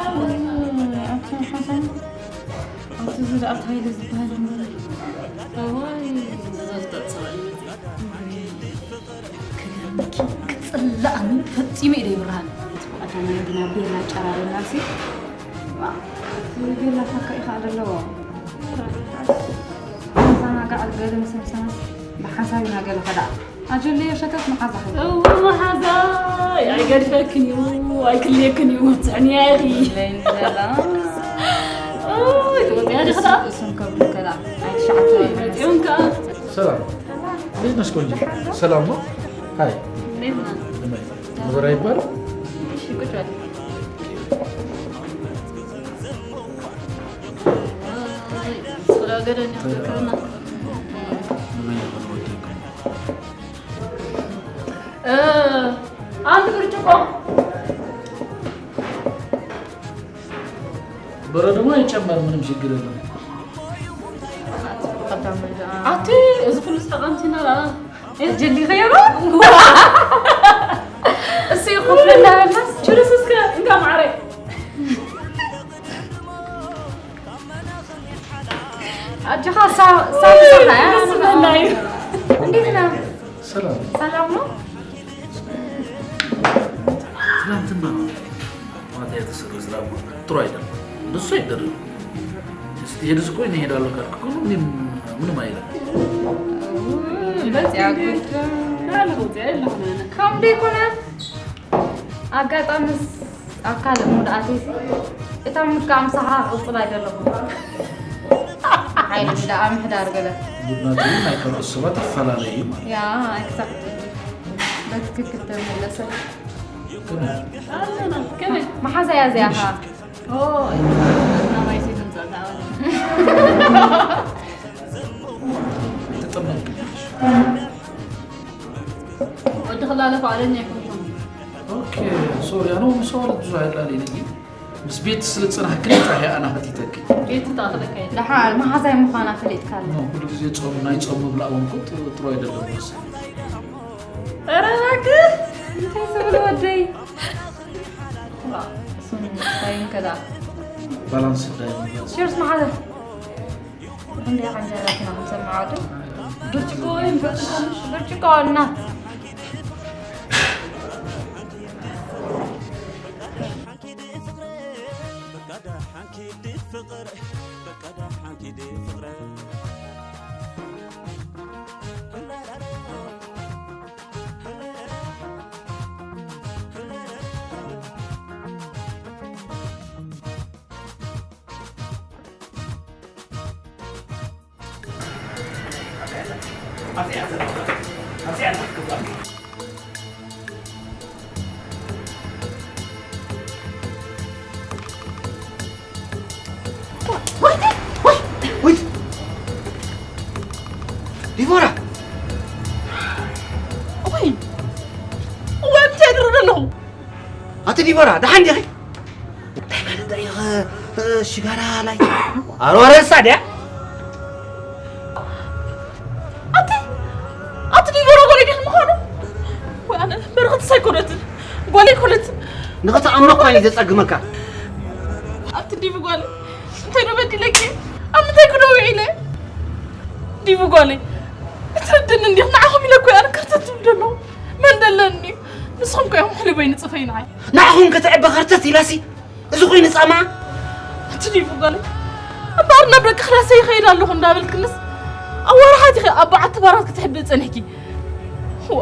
ኣቲ መሓዛይ፣ ኣቲ እዚ ደኣ እንታይ ኢለ ዝበሃል እምበር? እዋይ፣ ዘፍጠጥ ሰብኣይ መጺኡ። ክገርመኪ፣ ክጽላእኒ ፈጺሙ እዩ ዘይብርሃን። እቲ ብቐዳማይ ግና ቤላ ጨራርናሲ። ዋ፣ እቲ ቤላ ሳካ ኢኻ ኣለዎ። ዘናጋዕ ገለ መሰምሰናስ ብሓሳብ ኢና ገለ ኸዳ። ኣጀለዮ ሸተት መሓዛ ኸዳ። እው መሓዛይ፣ ኣይገድፈክን እዩ፣ ኣይክልየክን እዩ፣ ትሕንያ ኢኺ። ለይን ዘላ። እይ፣ ትወፅያ ዲኺ ኸዳ? እሱን ከብዱ ከዳ። ኣይ፣ ትሽዓተ እይ፣ መፂኦም ከዓ። ሰላም። እንዴት ነሽ ቆንጆ? ሰላም ነው? ሀይ። እንዴት ነህ? እመይ። ነበረ ይባል? እሺ፣ ቁጭ በል። ስለ ገደል ነው ክርክርና። እመይ፣ ወደድኩ። እ፣ አንድ ብርጭቆ። በረዶ ደግሞ ይጨመር፣ ምንም ችግር የለም። ኣቲ፣ እዚ ኩሉ ዝተቐምቲና ላ። ጀሊ ኸየሮ? እሱ ይኸፍለና በልናስ። ችርስ እስከ እንካ ማዕረ። ኣጆኻ ሳ-፣ ሳምሳኻ፣ ያ? ደስ ዝብለና እዩ። እንዴት ነህ? ሰላም። ሰላም ነው? ትናንትና ማታ የተሰራ ስራ እኮ ጥሩ አይደለም። እንደሱ አይደረግም። ስትሄድ እኮ እኔ እሄዳለሁ ካልክ እኮ ምንም፣ ምንም አይልም። በዚያ ጉዳይ ካለ ወዲያ የለሁም። ከም ደይኮነ ኣጋጣሚ ኣብ ካልእ ሙድ ኣትየሲ፣ እታ ሙድ ከዓ ምሳኻ ክቕጽል ኣይደለኹን። ሓይሊ ደኣ ምሕዳር ገለ። ቡድናት እውን ናይ ካልኦት ሰባት ይፈላለዩ ማለት እዩ። ያ፣ ኤግዛክት። በትክክል ተመለሰ። ከመይ? ኣለና፣ ከመይ? መሓዛ እያ እዚኣ ኸዓ። ኦይ፣ ናባይ ሴት ምጻእ ተዓወት። ተጠመድክ። ወዲ ክላለ ፈቃደኛ ኣይኮንኩን። ኦኬ፣ ሶሪ፣ ኣነ ምስ ኣዋልድ ብዙሕ ኣይላለይን እዩ። ምስ ቤት ስለ ዝጸናሕክኒ ጥራሕ እየ ኣነ ፈቲተኪ። ቤት ተኣኽለካ እዩ። ደሓር መሓዛይ ምዃና ፈሊጥካ ኣለ። ኖ፣ ኩሉ ግዜ ጾም፣ ናይ ጾም ምብላዕ እውን እኮ ጥሩ፣ ጥሩ ኣይደለም መሰለኝ። ኧረ እባክህ እንታይ ትብል ወደይ? ዋ፣ ስሙ እንታይ ከዳ? ባላንስ ዳይ። ቺርስ መሓዘ። እንዴ ሓንጀራትና ክንሰማዓቱ? ብርጭቆ ወይ ብርጭቆ፣ ብርጭቆ እናት። ወይ! ዲቦራ! ወይ! ወይ፣ እንታይ ይድረግ ኣለኹ? ኣቲ ዲቦራ፣ ደሓን ዲኺ? እንታይ ማለት ደኣ ኢኺ? እ፣ ሽጋራ ላይ ኣሮረሳ ድያ? ኣቲ፣ ኣቲ ዲቦራ ጓለይ ድያ ምዃኑ? ወይ ኣነ በረኸትስ ኣይኮነትን፣ ጓለይ ኣይኮነትን። ንኽትኣምኖ እኳ እዩ ዘጸግመካ። ኣቲ ዲቡ ጓለይ፣ እንታይ ዶ በዲለኪ? ኣብ ምንታይ ክዶ ውዒለ? ዲቡ ጓለይ፣ እትረድእኒ እንዲኹ ንዓኹም ኢለ እኮ እየ ኣነ ከርተት ዝብል ዘለኹ። መን ደለኒ? ንስኹም እኮ ኢኹም ሕልበይ ንጽፈይ ንዓይ። ንዓኹም ከተዕበ ከርተት ኢላሲ፣ እዚ ኮይኑ ጻማ? ኣቲ ዲቡ ጓለይ፣ እምበኣር ናብ ደቂ ክላሰይ ይኸይድ ኣለኹ እንዳበልክንስ፣ ኣዋርሓት ኢኺ ኣብ በዓቲ ባራት ክትሕብእ ጸኒሕኪ። ዋ፣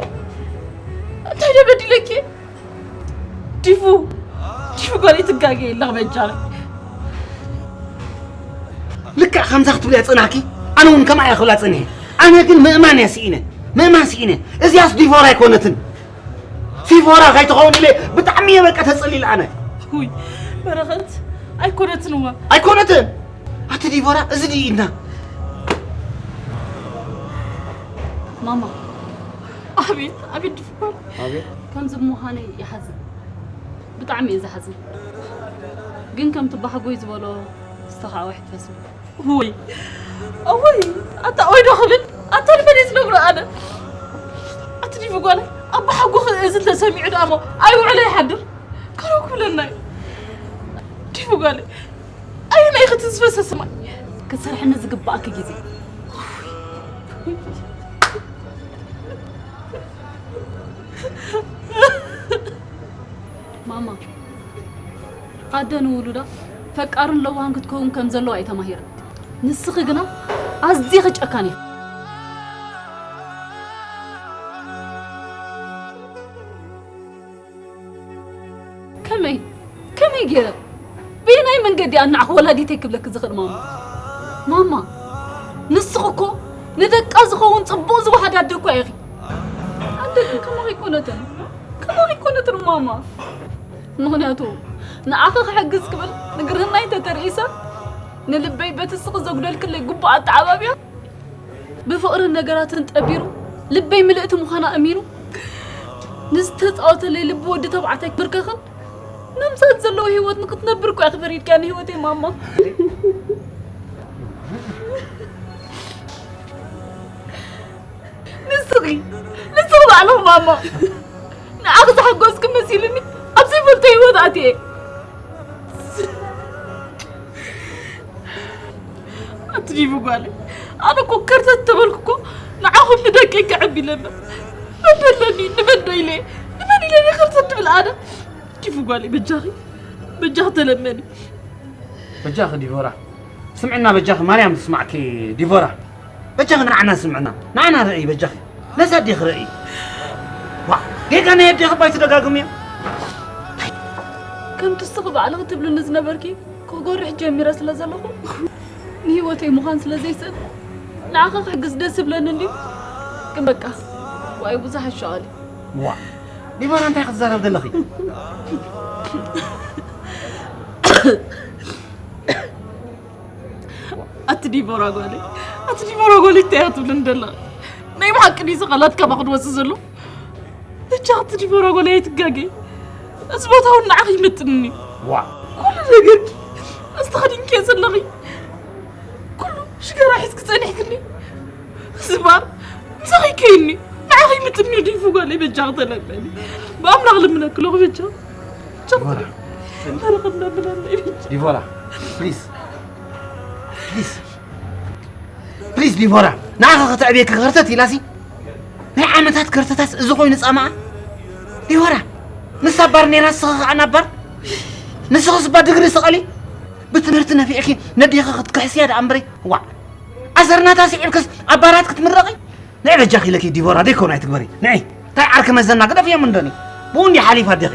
እንታይ ዶ በዲለኪ? ዲቡ፣ ዲቡ ጓለይ ትጋገ የለኽ በጃኺ። ልክዕ ከምዛ ክትብልያ ጸናሕኪ፣ ኣነ እውን ከምኣ እየ ክብላ ጸኒሐ። ኣነ ግን ምእማን እየ ስኢነ፣ ምእማን ስኢነ። እዚኣስ ዲቦራ ኣይኮነትን። ፊፎራ ከይትኸውን ኢለ ብጣዕሚ እየ በቃ ተጸሊለ ኣነ። ውይ፣ በረኸት ኣይኮነትን እዋ። ኣይኮነትን? ኣቲ ዲቦራ፣ እዚ ድዩ ኢድና? ማማ። ኣቤት፣ ኣቤት ድፍኳል። ኣቤት። ከምዚ ምዃነይ ይሓዝን። ብጣዕሚ እየ ዝሓዝን። ግን ከምቲ ባሕጎይ ዝበሎ ዝተኻዕወ ኣይሕፈስን። ውይ፣ እውይ፣ ኣታ ኦይ ዶ ክብል? ኣታ ንመን እየ ዝነግሮ ኣነ? ኣቲ ዲቡ ጓለይ፣ ኣቦ ሓጎኺ እዚ እንተሰሚዑ ደኣ እሞ ኣይውዕሎ ይሓድር። ከረው ክብለና እዩ። ዲቡ ጓለይ፣ ኣየናይ ኢኺ እቲ ዝፈሰሰ ማይ? ክትሰርሕኒ ዝግባኣኪ ግዜ። ማማ፣ ኣደ ንውሉዳ ፈቃርን ለዋህን ክትከውን ከም ዘለዋ እዩ ተማሂራ። ንስኺ ግና ኣዝኺ ጨካን ኢኺ። ከመይ? ከመይ ገይረ? በየናይ መንገዲ ኣናዕኹ ወላዲተይ ክብለኪ ዝኽእል ማማ? ማማ፣ ንስኺ እኮ ንደቃ ዝኸውን ጽቡቕ ዝወሃድ ኣደ እኮ ኢኺ። ኣደ ግን ከማኺ ኣይኮነትን። ከማኺ ኣይኮነትን ማማ። ምኽንያቱ ንዓኺ ክሕግዝ ክብል ንግርህናይ እንተተርኢሰ፣ ንልበይ በቲ ስቕ ዘጉደልክለይ ግቡእ ኣተዓባብያ፣ ብፍቕርን ነገራትን ጠቢሩ፣ ልበይ ምልእቲ ምዃና እሚኑ፣ ንዝተጻወተለይ ልቢ ወዲ ተባዕታይ ክብርከኽን፣ መምሰል ዘለዎ ህይወት ንክትነብር እኮ እያ ክፈሪድካ ንህይወተይ ማማ። ንስኺ፣ ንስኺ ባዕልኺ ማማ፣ ንዓኺ ዝሓጎስኪ መሲሉኒ ኣብ ዘይፈልጦ ህይወት ኣትየ። ኣቲ ዲቡ ጓለይ፣ ኣነ እኮ ከርተት ተበልኩ እኮ ንዓኹም ንደቀይ ከዕቢ ኢለ እምበር፣ መን ደለኒ? ንመን ዶ ኢለ? ንመን ኢለ እየ ከርተት ትብል ኣነ? ዲቡ ጓለይ፣ በጃኺ፣ በጃኺ ተለመኒ። በጃኺ ዲቦራ፣ ስምዕና በጃኺ፣ ማርያም ትስማዕኪ ዲቦራ። በጃኺ ንዓና ስምዕና፣ ንዓና ርእይ በጃኺ። ነዛ ኣዴኺ ርእይ። ዋ፣ ጌጋ ናይ ኣዴኺ እባ ኣይትደጋግምዮ። ከምቲ እስኺ ባዕልኺ ትብልኒ ዝነበርኪ፣ ክጎርሕ ጀሚረ ስለ ዘለኹ፣ ንህይወተይ ምዃን ስለ ዘይስእን፣ ንዓኺ ክሕግዝ ደስ ይብለኒ እንድዩ። ግን በቃ፣ ዋይ ብዙሕ ኣሻቓሊ። ዋ፣ ዲቦራ እንታይ ክትዛረብ ዘለኺ? ኣቲ ዲቦራ ጓለይ፣ ኣቲ ዲቦራ ጓለይ እንታይ እያ ክትብለኒ ደላ? ናይ ብሓቂ ድዩ እዚ ቃላት ካባኺ ዝወጽእ ዘሎ? በጃኺ ኣቲ ዲቦራ ጓለይ ኣይትጋገይ። እዚ ቦታ እውን ንዓኺ ይምጥንኒ። ዋ። ኩሉ ነገርኪ ኣስተኻዲንክዮ ዘለኺ። ኩሉ ሽጋራ ሒዝኪ ጸኒሕክኒ። እዚ ባር ምሳኺ ይከይኒ። ኣኺ ምጥኒ ዲፉ ጓለይ በጃ ክተለመኒ። ብኣምላኽ ልምነክ ኣለኹ በጃ። ዲቦራ። ተረኸብና ብላለይ በጃ። ዲቦራ፣ ፕሊዝ። ፕሊዝ። ፕሊዝ ዲቦራ፣ ንዓኻ ከተዕብየካ ከርተት ኢላሲ። ናይ ዓመታት ከርተታስ እዚ ኮይኑ ጻማኣ። ዲቦራ፣ ንሳ ባር ነይራ ንስኻ ከዓ ናብ ባር። ንስኽስ እባ ድግሪ ስቐሊ። ብትምህርቲ ነፊዕኪ ነዴኻ ክትክሕስያ ደኣ እምበሪ። ዋዕ። ኣሰርናታ ስዒብክስ ኣብ ባራት ክትምረቒ። ንዒ በጃኺ ኢለኪ ዲቦራ፣ ደይኮን ኣይትግበሪ። ንዒ፣ እንታይ ዓርኪ መዘና ግደፍዮም እንደኒ። ብኡ እንዲ ሓሊፋ ኣዴኺ።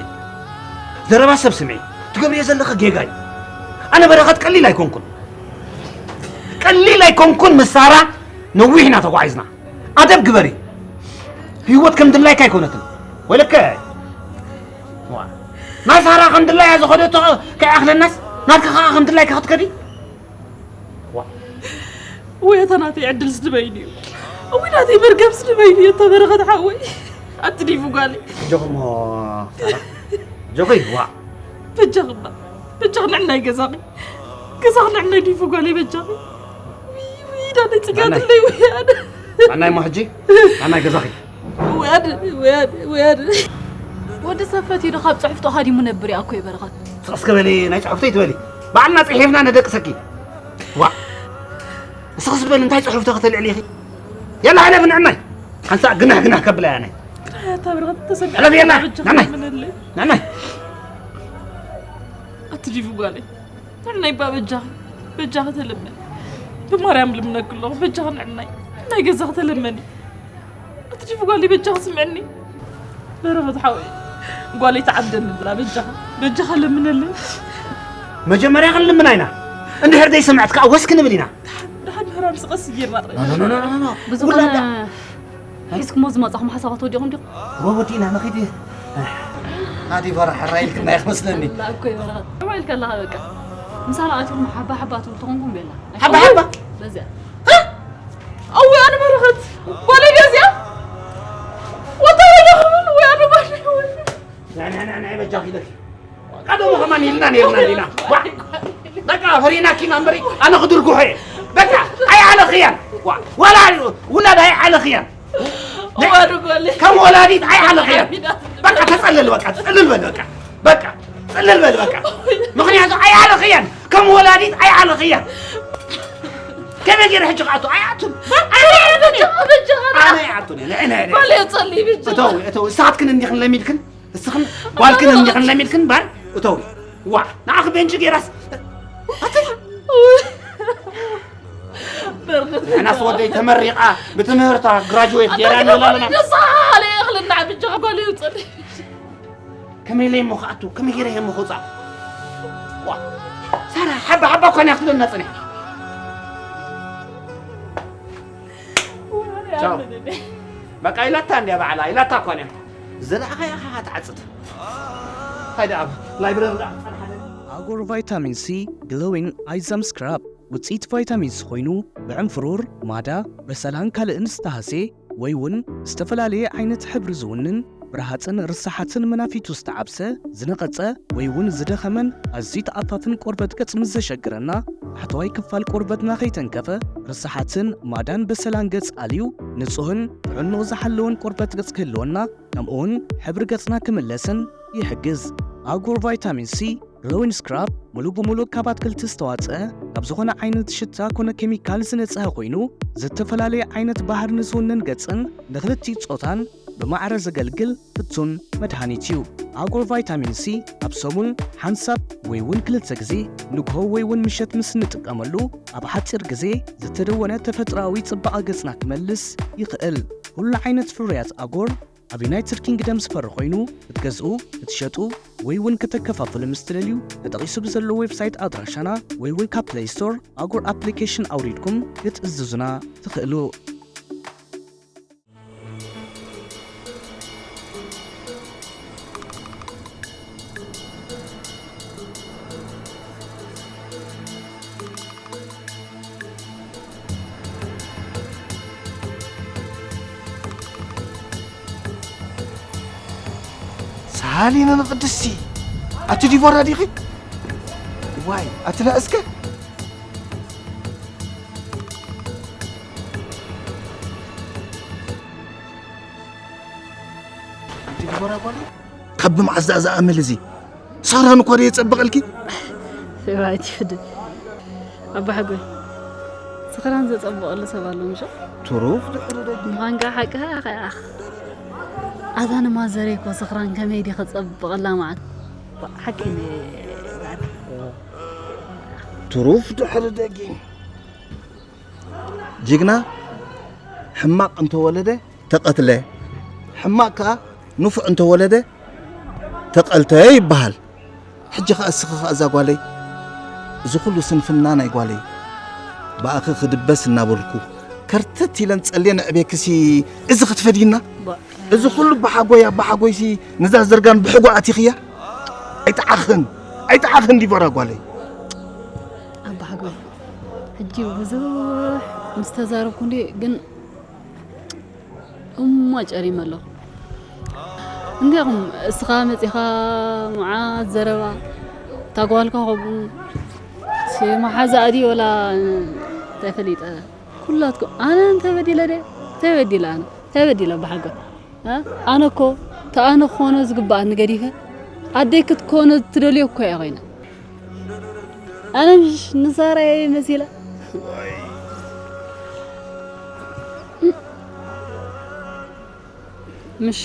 ዘረባ ሰብ ስምዒ፣ ትገብርዮ ዘለኺ ጌጋ እዩ። ኣነ በረኸት ቀሊል ኣይኮንኩን። ቀሊል ኣይኮንኩን፣ ምስ ሳራ ነዊሕ ኢና ተጓዒዝና። ኣደብ ግበሪ። ህይወት ከም ድላይካ ኣይኮነትን። ወይለከ። ዋ። ናይ ሳራ ከም ድላያ ዝኸደቶ ከይኣኽለናስ፣ ናትካ ከኣ ከም ድላይካ ክትከዲ? ዋ። ወይ እታ ናተይ ዕድል ስድበይኒ እዩ። ወይ ናተይ መርገም ስድበይኒ እዩ፣ እታ በረኸት ሓወይ። ኣቲ ዲፉ ጓለይ። ጆኹም፣ ሳራ። ጆኹይ፣ ዋ። በጃኺ እባ። በጃኺ ንዕናይ ገዛኺ። ገዛኺ ንዕናይ ዲፉ ጓለይ በጃኺ። ውይ፣ ውይ፣ ዳነይ ጽጋት ናናይ። ኣለይ፣ ውይ፣ ኣነ። ናናይ እሞ ሕጂ፣ ናናይ ገዛኺ። ውያድ፣ ውያድ፣ ውያድ። ወዲ ሰብ ፈትዩ ዶ ካብ ጽሑፍቶ ሃዲሙ ነብር እያ እኮ በረኸት። ስቕ እስከ በሊ፣ ናይ ጽሑፍቶ ይትበሊ። ባዕልና ጽሒፍና ነደቅሰኪ። ዋ። እስኺ ዝበል እንታይ ጽሑፍቶ ከተልዕሊ ኢኺ? የላ፣ ሕለፊ ንዕናይ። ሓንሳ ግናሕ ግናሕ ከብላ እያ ናይ። ግናሕ እያ እታ በረኸት ተሰሚዓ። ሕለፊ የላ፣ በጃኺ ንዕናይ። ለምንለይ። ንዕናይ። ኣቲ ዲፉ ጓለይ። ንዕናይ እባ በጃኺ፣ በጃኺ ተለመኒ። ብማርያም ልምነኪ ኣለኹ፣ በጃኺ ንዕናይ። ንዕናይ ገዛኺ ተለመኒ። ኣቲ ዲፉ ጓለይ በጃኺ ስምዕኒ። በረኸት ሓወይ፣ ጓለይ ተዓብደኒ ብላ በጃኻ፣ በጃኻ ለምነለይ። መጀመርያ ክንልምና ኢና። እንድሕር ዘይሰምዐት ከኣ ወስ ክንብል ኢና። ደሓን ደሓን ሕራምሲ ቀስ ጌርና ጥራይ። ኖ፣ ኖ፣ ኖ፣ ኖ፣ ኖ። ብዝኾነ ውላዳ። ሒዝኩሞ ዝመጻኹም ሓሳባት ወዲኹም ዲኹም? እወ፣ ወዲእና ንኺድ። ኣዲ በራ ሕራይ ኢልክና ኢኽ መስለኒ። ኣላ እኮ ይበራ። ሕራይ ኢልካ ኣለኻ በቃ። ምሳና ኣቲኹም ሓባ ሓባ ትብሉ ተኾንኩም ቤላ። ሓባ ሓባ? በዚያ። እ? ኣዊ ኣነ በረኸት። ጓለይ በዚያ። ወታ ወደ ኹምን ወይ ኣነ ባሽ። ናይ፣ ናይ፣ ናይ፣ ናይ በጃኺ ኢለኪ። ቀደሙ ከማን ኢልና ነይርና እንዲና። ዋ። በቃ ፈሪናኪና እምበሪ ኣነ ክድርግሖ እየ። በቃ ኣይዓለኽያን። ዋ። ዋላ ውላድ ኣይዓለኽያን። እዋ፣ ጓለይ። ከም ወላዲት ኣይዓለኽያን። በቃ ተጸለል፣ በቃ ጽልል በል፣ በቃ። በቃ ጽልል በል፣ በቃ። ምኽንያቱ ኣይዓለኽያን። ከም ወላዲት ኣይዓለኽያን። ከመይ ገይረ ሕጂ ክኣቱ? ኣይኣቱን። ኣይኣቱን እየ። ኣነ ኣይኣቱን እየ። ንዒ፣ ንዒ፣ ንዒ። ጓለይ ጸልይ ብቻ። እተው፣ እተው። ንስኻትክን እንዲኽን ለሚድክን። እስኽን ጓልክን እንዲኽን ለሚድክን ባር እተው። ዋ፣ ንዓኺ ቤንጂ ገይራስ። ኣቲ። በርኸት። ንሕናስ ወደይ ተመሪቓ ብትምህርታ ግራጁዌት ገይራ ንብል ኣለና። ደስ በሃሊ እኽልና ብቻ ጓል ይውፅል። ከመይ ኢለ እሞ ክኣቱ? ከመይ ገይረ እየ እሞ ክውፃእ? ዋ፣ ሳራ፣ ሓባ ሓባ እኳ እያ ክትብለና ፅኒሓ። ቻው። በቃ ኢላታ እንድያ ባዕላ፣ ኢላታ እኳ እያ። ዝረኣኻያ ኸዓ ትዓጽድ። ሃይደ ኣብ ላይብረሪ ደኣ ክጸንሓለኒ። ኣጎር ቫይታሚን ሲ ግሎዊን ኣይ ዛም ስክራብ ውጽኢት ቫይታሚን ሲ ኮይኑ፣ ብዕንፍሩር፣ ማዳ፣ በሰላን ካልእን ዝተሃስየ ወይ እውን ዝተፈላለየ ዓይነት ሕብሪ ዝውንን፣ ብረሃጽን ርሳሓትን መናፊቱ ዝተዓብሰ፣ ዝነቐጸ ወይ እውን ዝደኸመን ኣዝዩ ተኣፋፍን ቆርበት ገጽ ምስ ዘሸግረና፣ ታሕተዋይ ክፋል ቆርበትና ከይተንከፈ፣ ርሳሓትን ማዳን በሰላን ገጽ ኣልዩ፣ ንጹህን ጥዕንኡ ዝሓለወን ቆርበት ገጽ ክህልወና፣ ከምኡውን ሕብሪ ገጽና ክምለስን ይሕግዝ። ኣጎር ቫይታሚን ሲ ግሎዊን ስክራብ ሙሉእ ብሙሉእ ካብ ኣትክልቲ ዝተዋጽአ፣ ካብ ዝኾነ ዓይነት ሽታ ኮነ ኬሚካል ዝነጽሀ ኮይኑ፣ ዝተፈላለየ ዓይነት ባህሪ ንዝውንን ገጽን ንኽልቲኡ ጾታን ብማዕረ ዘገልግል ፍቱን መድሃኒት እዩ። ኣጎር ቫይታሚን ሲ ኣብ ሰሙን ሓንሳብ ወይ እውን ክልተ ግዜ ንግሆ ወይ እውን ምሸት ምስ እንጥቀመሉ፣ ኣብ ሓጺር ግዜ ዝተደወነ ተፈጥሮኣዊ ጽባቐ ገጽና ክመልስ ይኽእል። ኩሉ ዓይነት ፍርያት ኣጎር ኣብ ዩናይትድ ኪንግደም ዝፈሪ ኮይኑ፣ ክትገዝኡ፣ ክትሸጡ ወይ እውን ከተከፋፍሉ ምስ ትደልዩ፣ ተጠቒሱ ብዘሎ ዌብሳይት ኣድራሻና ወይ እውን ካብ ፕለይ ስቶር ኣጎር ኣፕሊኬሽን ኣውሪድኩም ክትእዝዙና ትኽእሉ። ሰሃሊነ ንቅድስቲ፣ ኣቲ ዲቦራ ዲኺ? ዋይ፣ ኣቲ ላ እስከ። ካብ ብመዓዝ ደኣ ዝኣመል እዚ? ሰኽራን እኳ ደየጸብቐልኪ? ሰባይት ይፍድ ኣባ ሓጎይ፣ ስኽራን ዘጸብቐሉ ሰብ ኣሎ ምሾ? ትሩፍ ድሕሪ ደጊ። ምዃንካ ሓቅኻ ኢኻ። ኣታ ንማዘረይ እኮ ስኽራን ከመይ ድየ ከጸብቐላ መዓት። ሓቂ ትሩፍ ድሕሪ ደጊ። ጅግና ሕማቕ እንተወለደ ተቐትለ፣ ሕማቕ ከኣ ንፉዕ እንተወለደ ተቐልተ ይበሃል። ሕጂ ኸኣ እስኺ ኸኣ እዛ ጓለይ፣ እዚ ኹሉ ስንፍና ናይ ጓለይ ብኣኺ ክድበስ እናበልኩ ከርተት ኢለን ጸልየን ኣዕቤክሲ እዚ ክትፈድይና? እዚ ኹሉ ኣባሓጎይ ኣባሓጎይሲ ነዛ ዝርጋን ብሕጎ ኣቲኽያ? ኣይጠዓኽን ኣይጠዓኽን ዲቦራ ጓለይ። ኣባሓጎይ ሕጂ ብዙሕ ምስ ተዛረብኩ እንዲ ግን እሞ ጨሪመ ኣለኹ። እንዲኹም እስኻ መጺኻ መዓት ዘረባ ታጓልካ ከምኡ መሓዛኣ ድዩ ወላ እንታይ ፈሊጠ ኩላትኩም ኣነ እንተበዲለ ደ ተበዲለ ኣነ ተበዲለ ብሓጎ ኣነ እኮ ተኣነ ክኾኖ ዝግባኣኒ ገዲፈ ኣደይ ክትኮኖ ትደልዮ እኮ እያ ኮይና ኣነ ምሽ ንሳራ እየ መሲላ ምሽ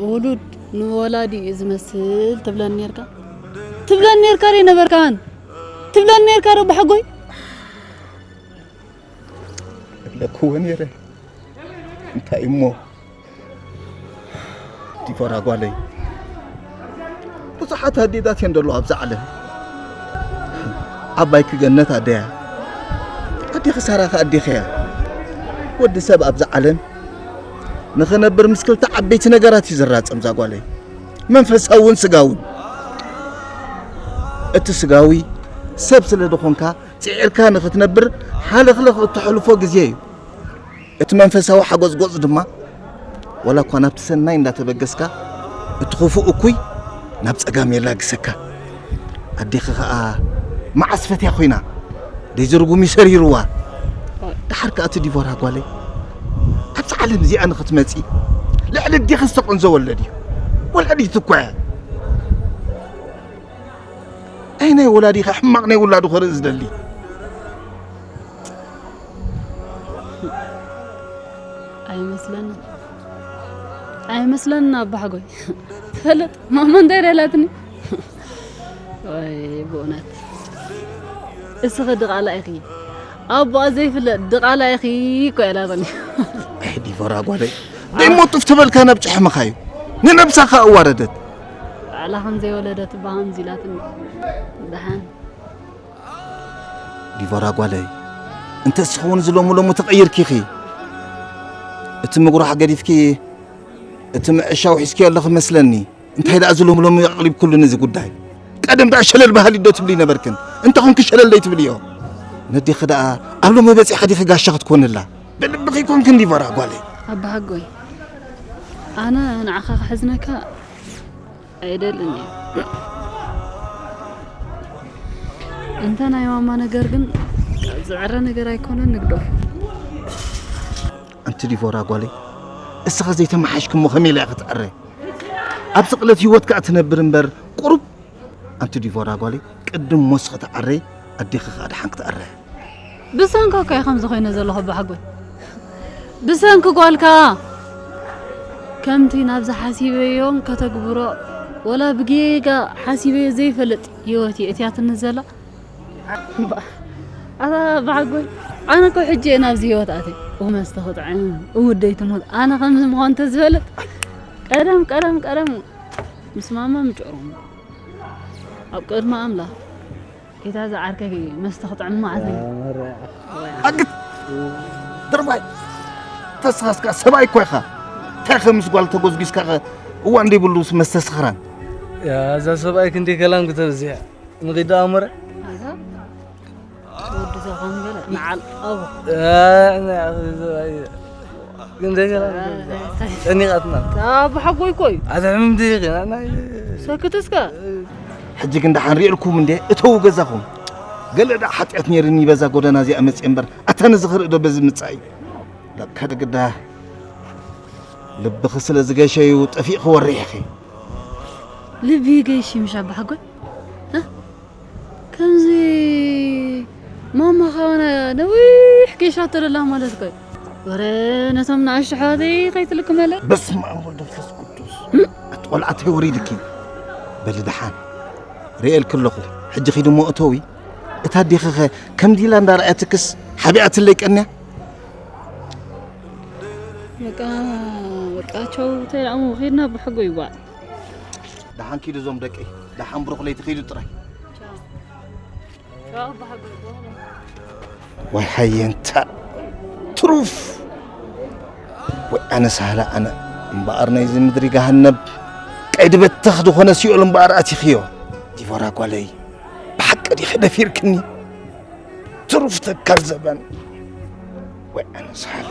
ውሉድ ንወላዲ እዩ ዝመስል ትብለኒ ነርካ ትብለኒ ነርካ ዶ ነበርካን ትብለኒ ነርካ ዶ ብሓጎይ እብለክዎ ነይረ እንታይ እሞ ዲቦራ ጓለይ ብዙሓት ኣዴታት እየን ዘለዋ ኣብዛ ዓለም ዓባይኪ ገነት ኣደያ ኣዴኺ ሳራ ከኣ ኣዴኺ እያ ወዲ ሰብ ኣብዛ ዓለም ንኽነብር ምስ ክልተ ዓበይቲ ነገራት እዩ ዝራጸም እዛ ጓለይ መንፈሳውን ስጋውን እቲ ስጋዊ ሰብ ስለ ዝኾንካ ጽዒርካ ንኽትነብር ሓለኽለኽ እተሕልፎ ግዜ እዩ እቲ መንፈሳዊ ሓጎጽጎጽ ድማ ዋላ እኳ ናብቲ ሰናይ እንዳተበገስካ እቲ ክፉእ እኩይ ናብ ጸጋም የላግሰካ ኣዴኺ ኸኣ መዓስ ፈትያ ኮይና ደይ ዝርጉም ይሰሪርዋ ደሓር ከኣ እቲ ዲቦራ ጓለይ ኣብቲ ዓለም እዚኣ ንኽትመጺ ልዕሊ ኣዴኺ ዝተቆንዘ ወለድ እዩ ወላዲት እኳ እያ ኣይ ናይ ወላዲኻ ሕማቕ ናይ ውላዱ ኸርኢ ዝደሊ ኣይመስለንን ኣይመስለንን ኣባሓጎይ ትፈልጥ ማማ እንታይ ደላትኒ ወይ ብእውነት እስኺ ድቓላ ኢኺ ኣቦኣ ዘይፍለጥ ድቓላ ኢኺ እኮ ያላትኒ ኣይ ዲቦራ ጓለይ ደሞ ጡፍ ትበልካ ናብ ጭሕምኻ እዩ ንነብሳ ኸ ኣዋረደት ባዕላ ከም ዘይወለደት እባ ከምዚ ኢላትኒ ደሓን ዲቦራ ጓለይ እንተ ስኸውን ዝሎሙ ሎሙ ተቐይርኪኺ እቲ ምጉራሕ ገዲፍኪ እቲ ምዕሻው ሒዝኪዮ ኣለኺ መስለኒ እንታይ ደኣ ዝሎሙ ሎሙ ኣቕሊብኩሉ ነዚ ጉዳይ ቀደም ደኣ ሸለል ባህሊ ዶ ትብሊ ነበርክን እንተ ኾንኪ ሸለል ደይ ትብልዮ ነዲኺ ደኣ ኣብ ሎሚ በጺሕኺ ዲኺ ጋሻ ክትኮንላ ብልብኺ ኮንክን ዲቦራ ጓለይ ኣባሃጎይ ኣነ ንዓኻ ክሕዝነካ ኣይደልን እየ። እንተ ናይ ማማ ነገር ግን ካብ ዝዕረ ነገር ኣይኮነን ንግደፎ። ኣንቲ ዲቮራ ጓለይ እስኻ ዘይተመሓሽኪ እሞ ከመይ ኢላ እያ ክትዕረ? ኣብ ስቕለት ህይወት ከኣ ትነብር እምበር ቁሩብ ኣንቲ ዲቮራ ጓለይ ቅድም ሞስ ክትዓረ ኣዴኺ ከኣ ደሓን ክትዕረ። ብሰንካ እኮ እየ ከምዚ ኮይነ ዘለኹ ኣቦ ሓጎይ። ብሰንኪ ጓልካ ከምቲ ናብዚ ሓሲበዮን ከተግብሮ ወላ ብጌጋ ሓሲበዮ ዘይፈልጥ ህይወት እየ እትያትኒ ዘላ። ኣታ ኣቦ ሓጎይ ኣነ እኮ ሕጂ እየ ናብዚ ህይወት ኣትየ። እወ መስተ ክጥዕም እውደይ ትሙት ኣነ ከምዚ ምዃን ተዝፈልጥ ቀደም ቀደም ቀደም ምስ ማማ ምጭሮም ኣብ ቅድሚ ኣምላኽ ኢታ ዝዓርከኪ መስተ ክጥዕም ማለት እዩ። ኣግት ድርባይ ተስኻስካ ሰብኣይ እኮ ኢኻ እንታይ ከ ምስ ጓል ተጎዝጊዝካ ኸ እዋን ዘይብሉ መስተ ስኽራን እዛ ሰብኣይ ክንደይ ከላም ክተብዝሕ ንኺድ ኣምረ ወዲ ዘኻን ገለ ንዓል ኣቡ ጨኒቓትና ኣቡ ሓጎይ ኮይ ኣታ ሕምምቲ ሰክት እስከ ሕጂ ግን ደሓን ሪእልኩም እንዴ እተው ገዛኹም ገለ ደኣ ሓጢኣት ነይርኒ በዛ ጎደና እዚኣ መፅእ እምበር ኣታ ነዚ ክርኢ ዶ በዚ ምፃእ እዩ ለካ ደግዳ ልብኺ ስለ ዝገሸዩ ጠፊእኺ ወሪሕኺ። ልቢ ገይሽ ምሽ ኣባሓጎይ ከምዚ ማማ ካባና ነዊሕ ገይሻቶ ደላ ማለት ኮይ ወረ ነቶም ንኣሽቱ ኣሕዋተይ ከይትልክመለ በስመ ኣብ ወወልድ ወመንፈስ ቅዱስ። ኣቲ ቆልዓተይ ወሪድኪ። በሊ ደሓን ርእየልኪ ኣለኹ። ሕጂ ኺዲ እሞ እተዊ። እታ ኣዴኺኸ ከምዚ ኢላ እንዳረኣየትክስ ሓቢኣትለይ ቀንያ። በቃ በቃ ቻው ተይላሙ ኺድና ኣባሓጎይ ይዋዕ ደሓን ኪዱ እዞም ደቂ። ደሓን ብሩኽ ለይቲ ኺዱ ጥራይ። ወይ ሓየንታ ትሩፍ። ወይ ኣነ ሳህላ ኣነ እምበኣር ናይዚ ምድሪ ገሃነብ ቀይዲ በተኽ ዝኾነ ሲኦል እምበኣር ኣቲኽዮ። ዲቦራ ጓለይ፣ ብሓቂ ዲኺ ደፊርክኒ? ትሩፍ ተካል ዘበን። ወይ ኣነ ሳህላ።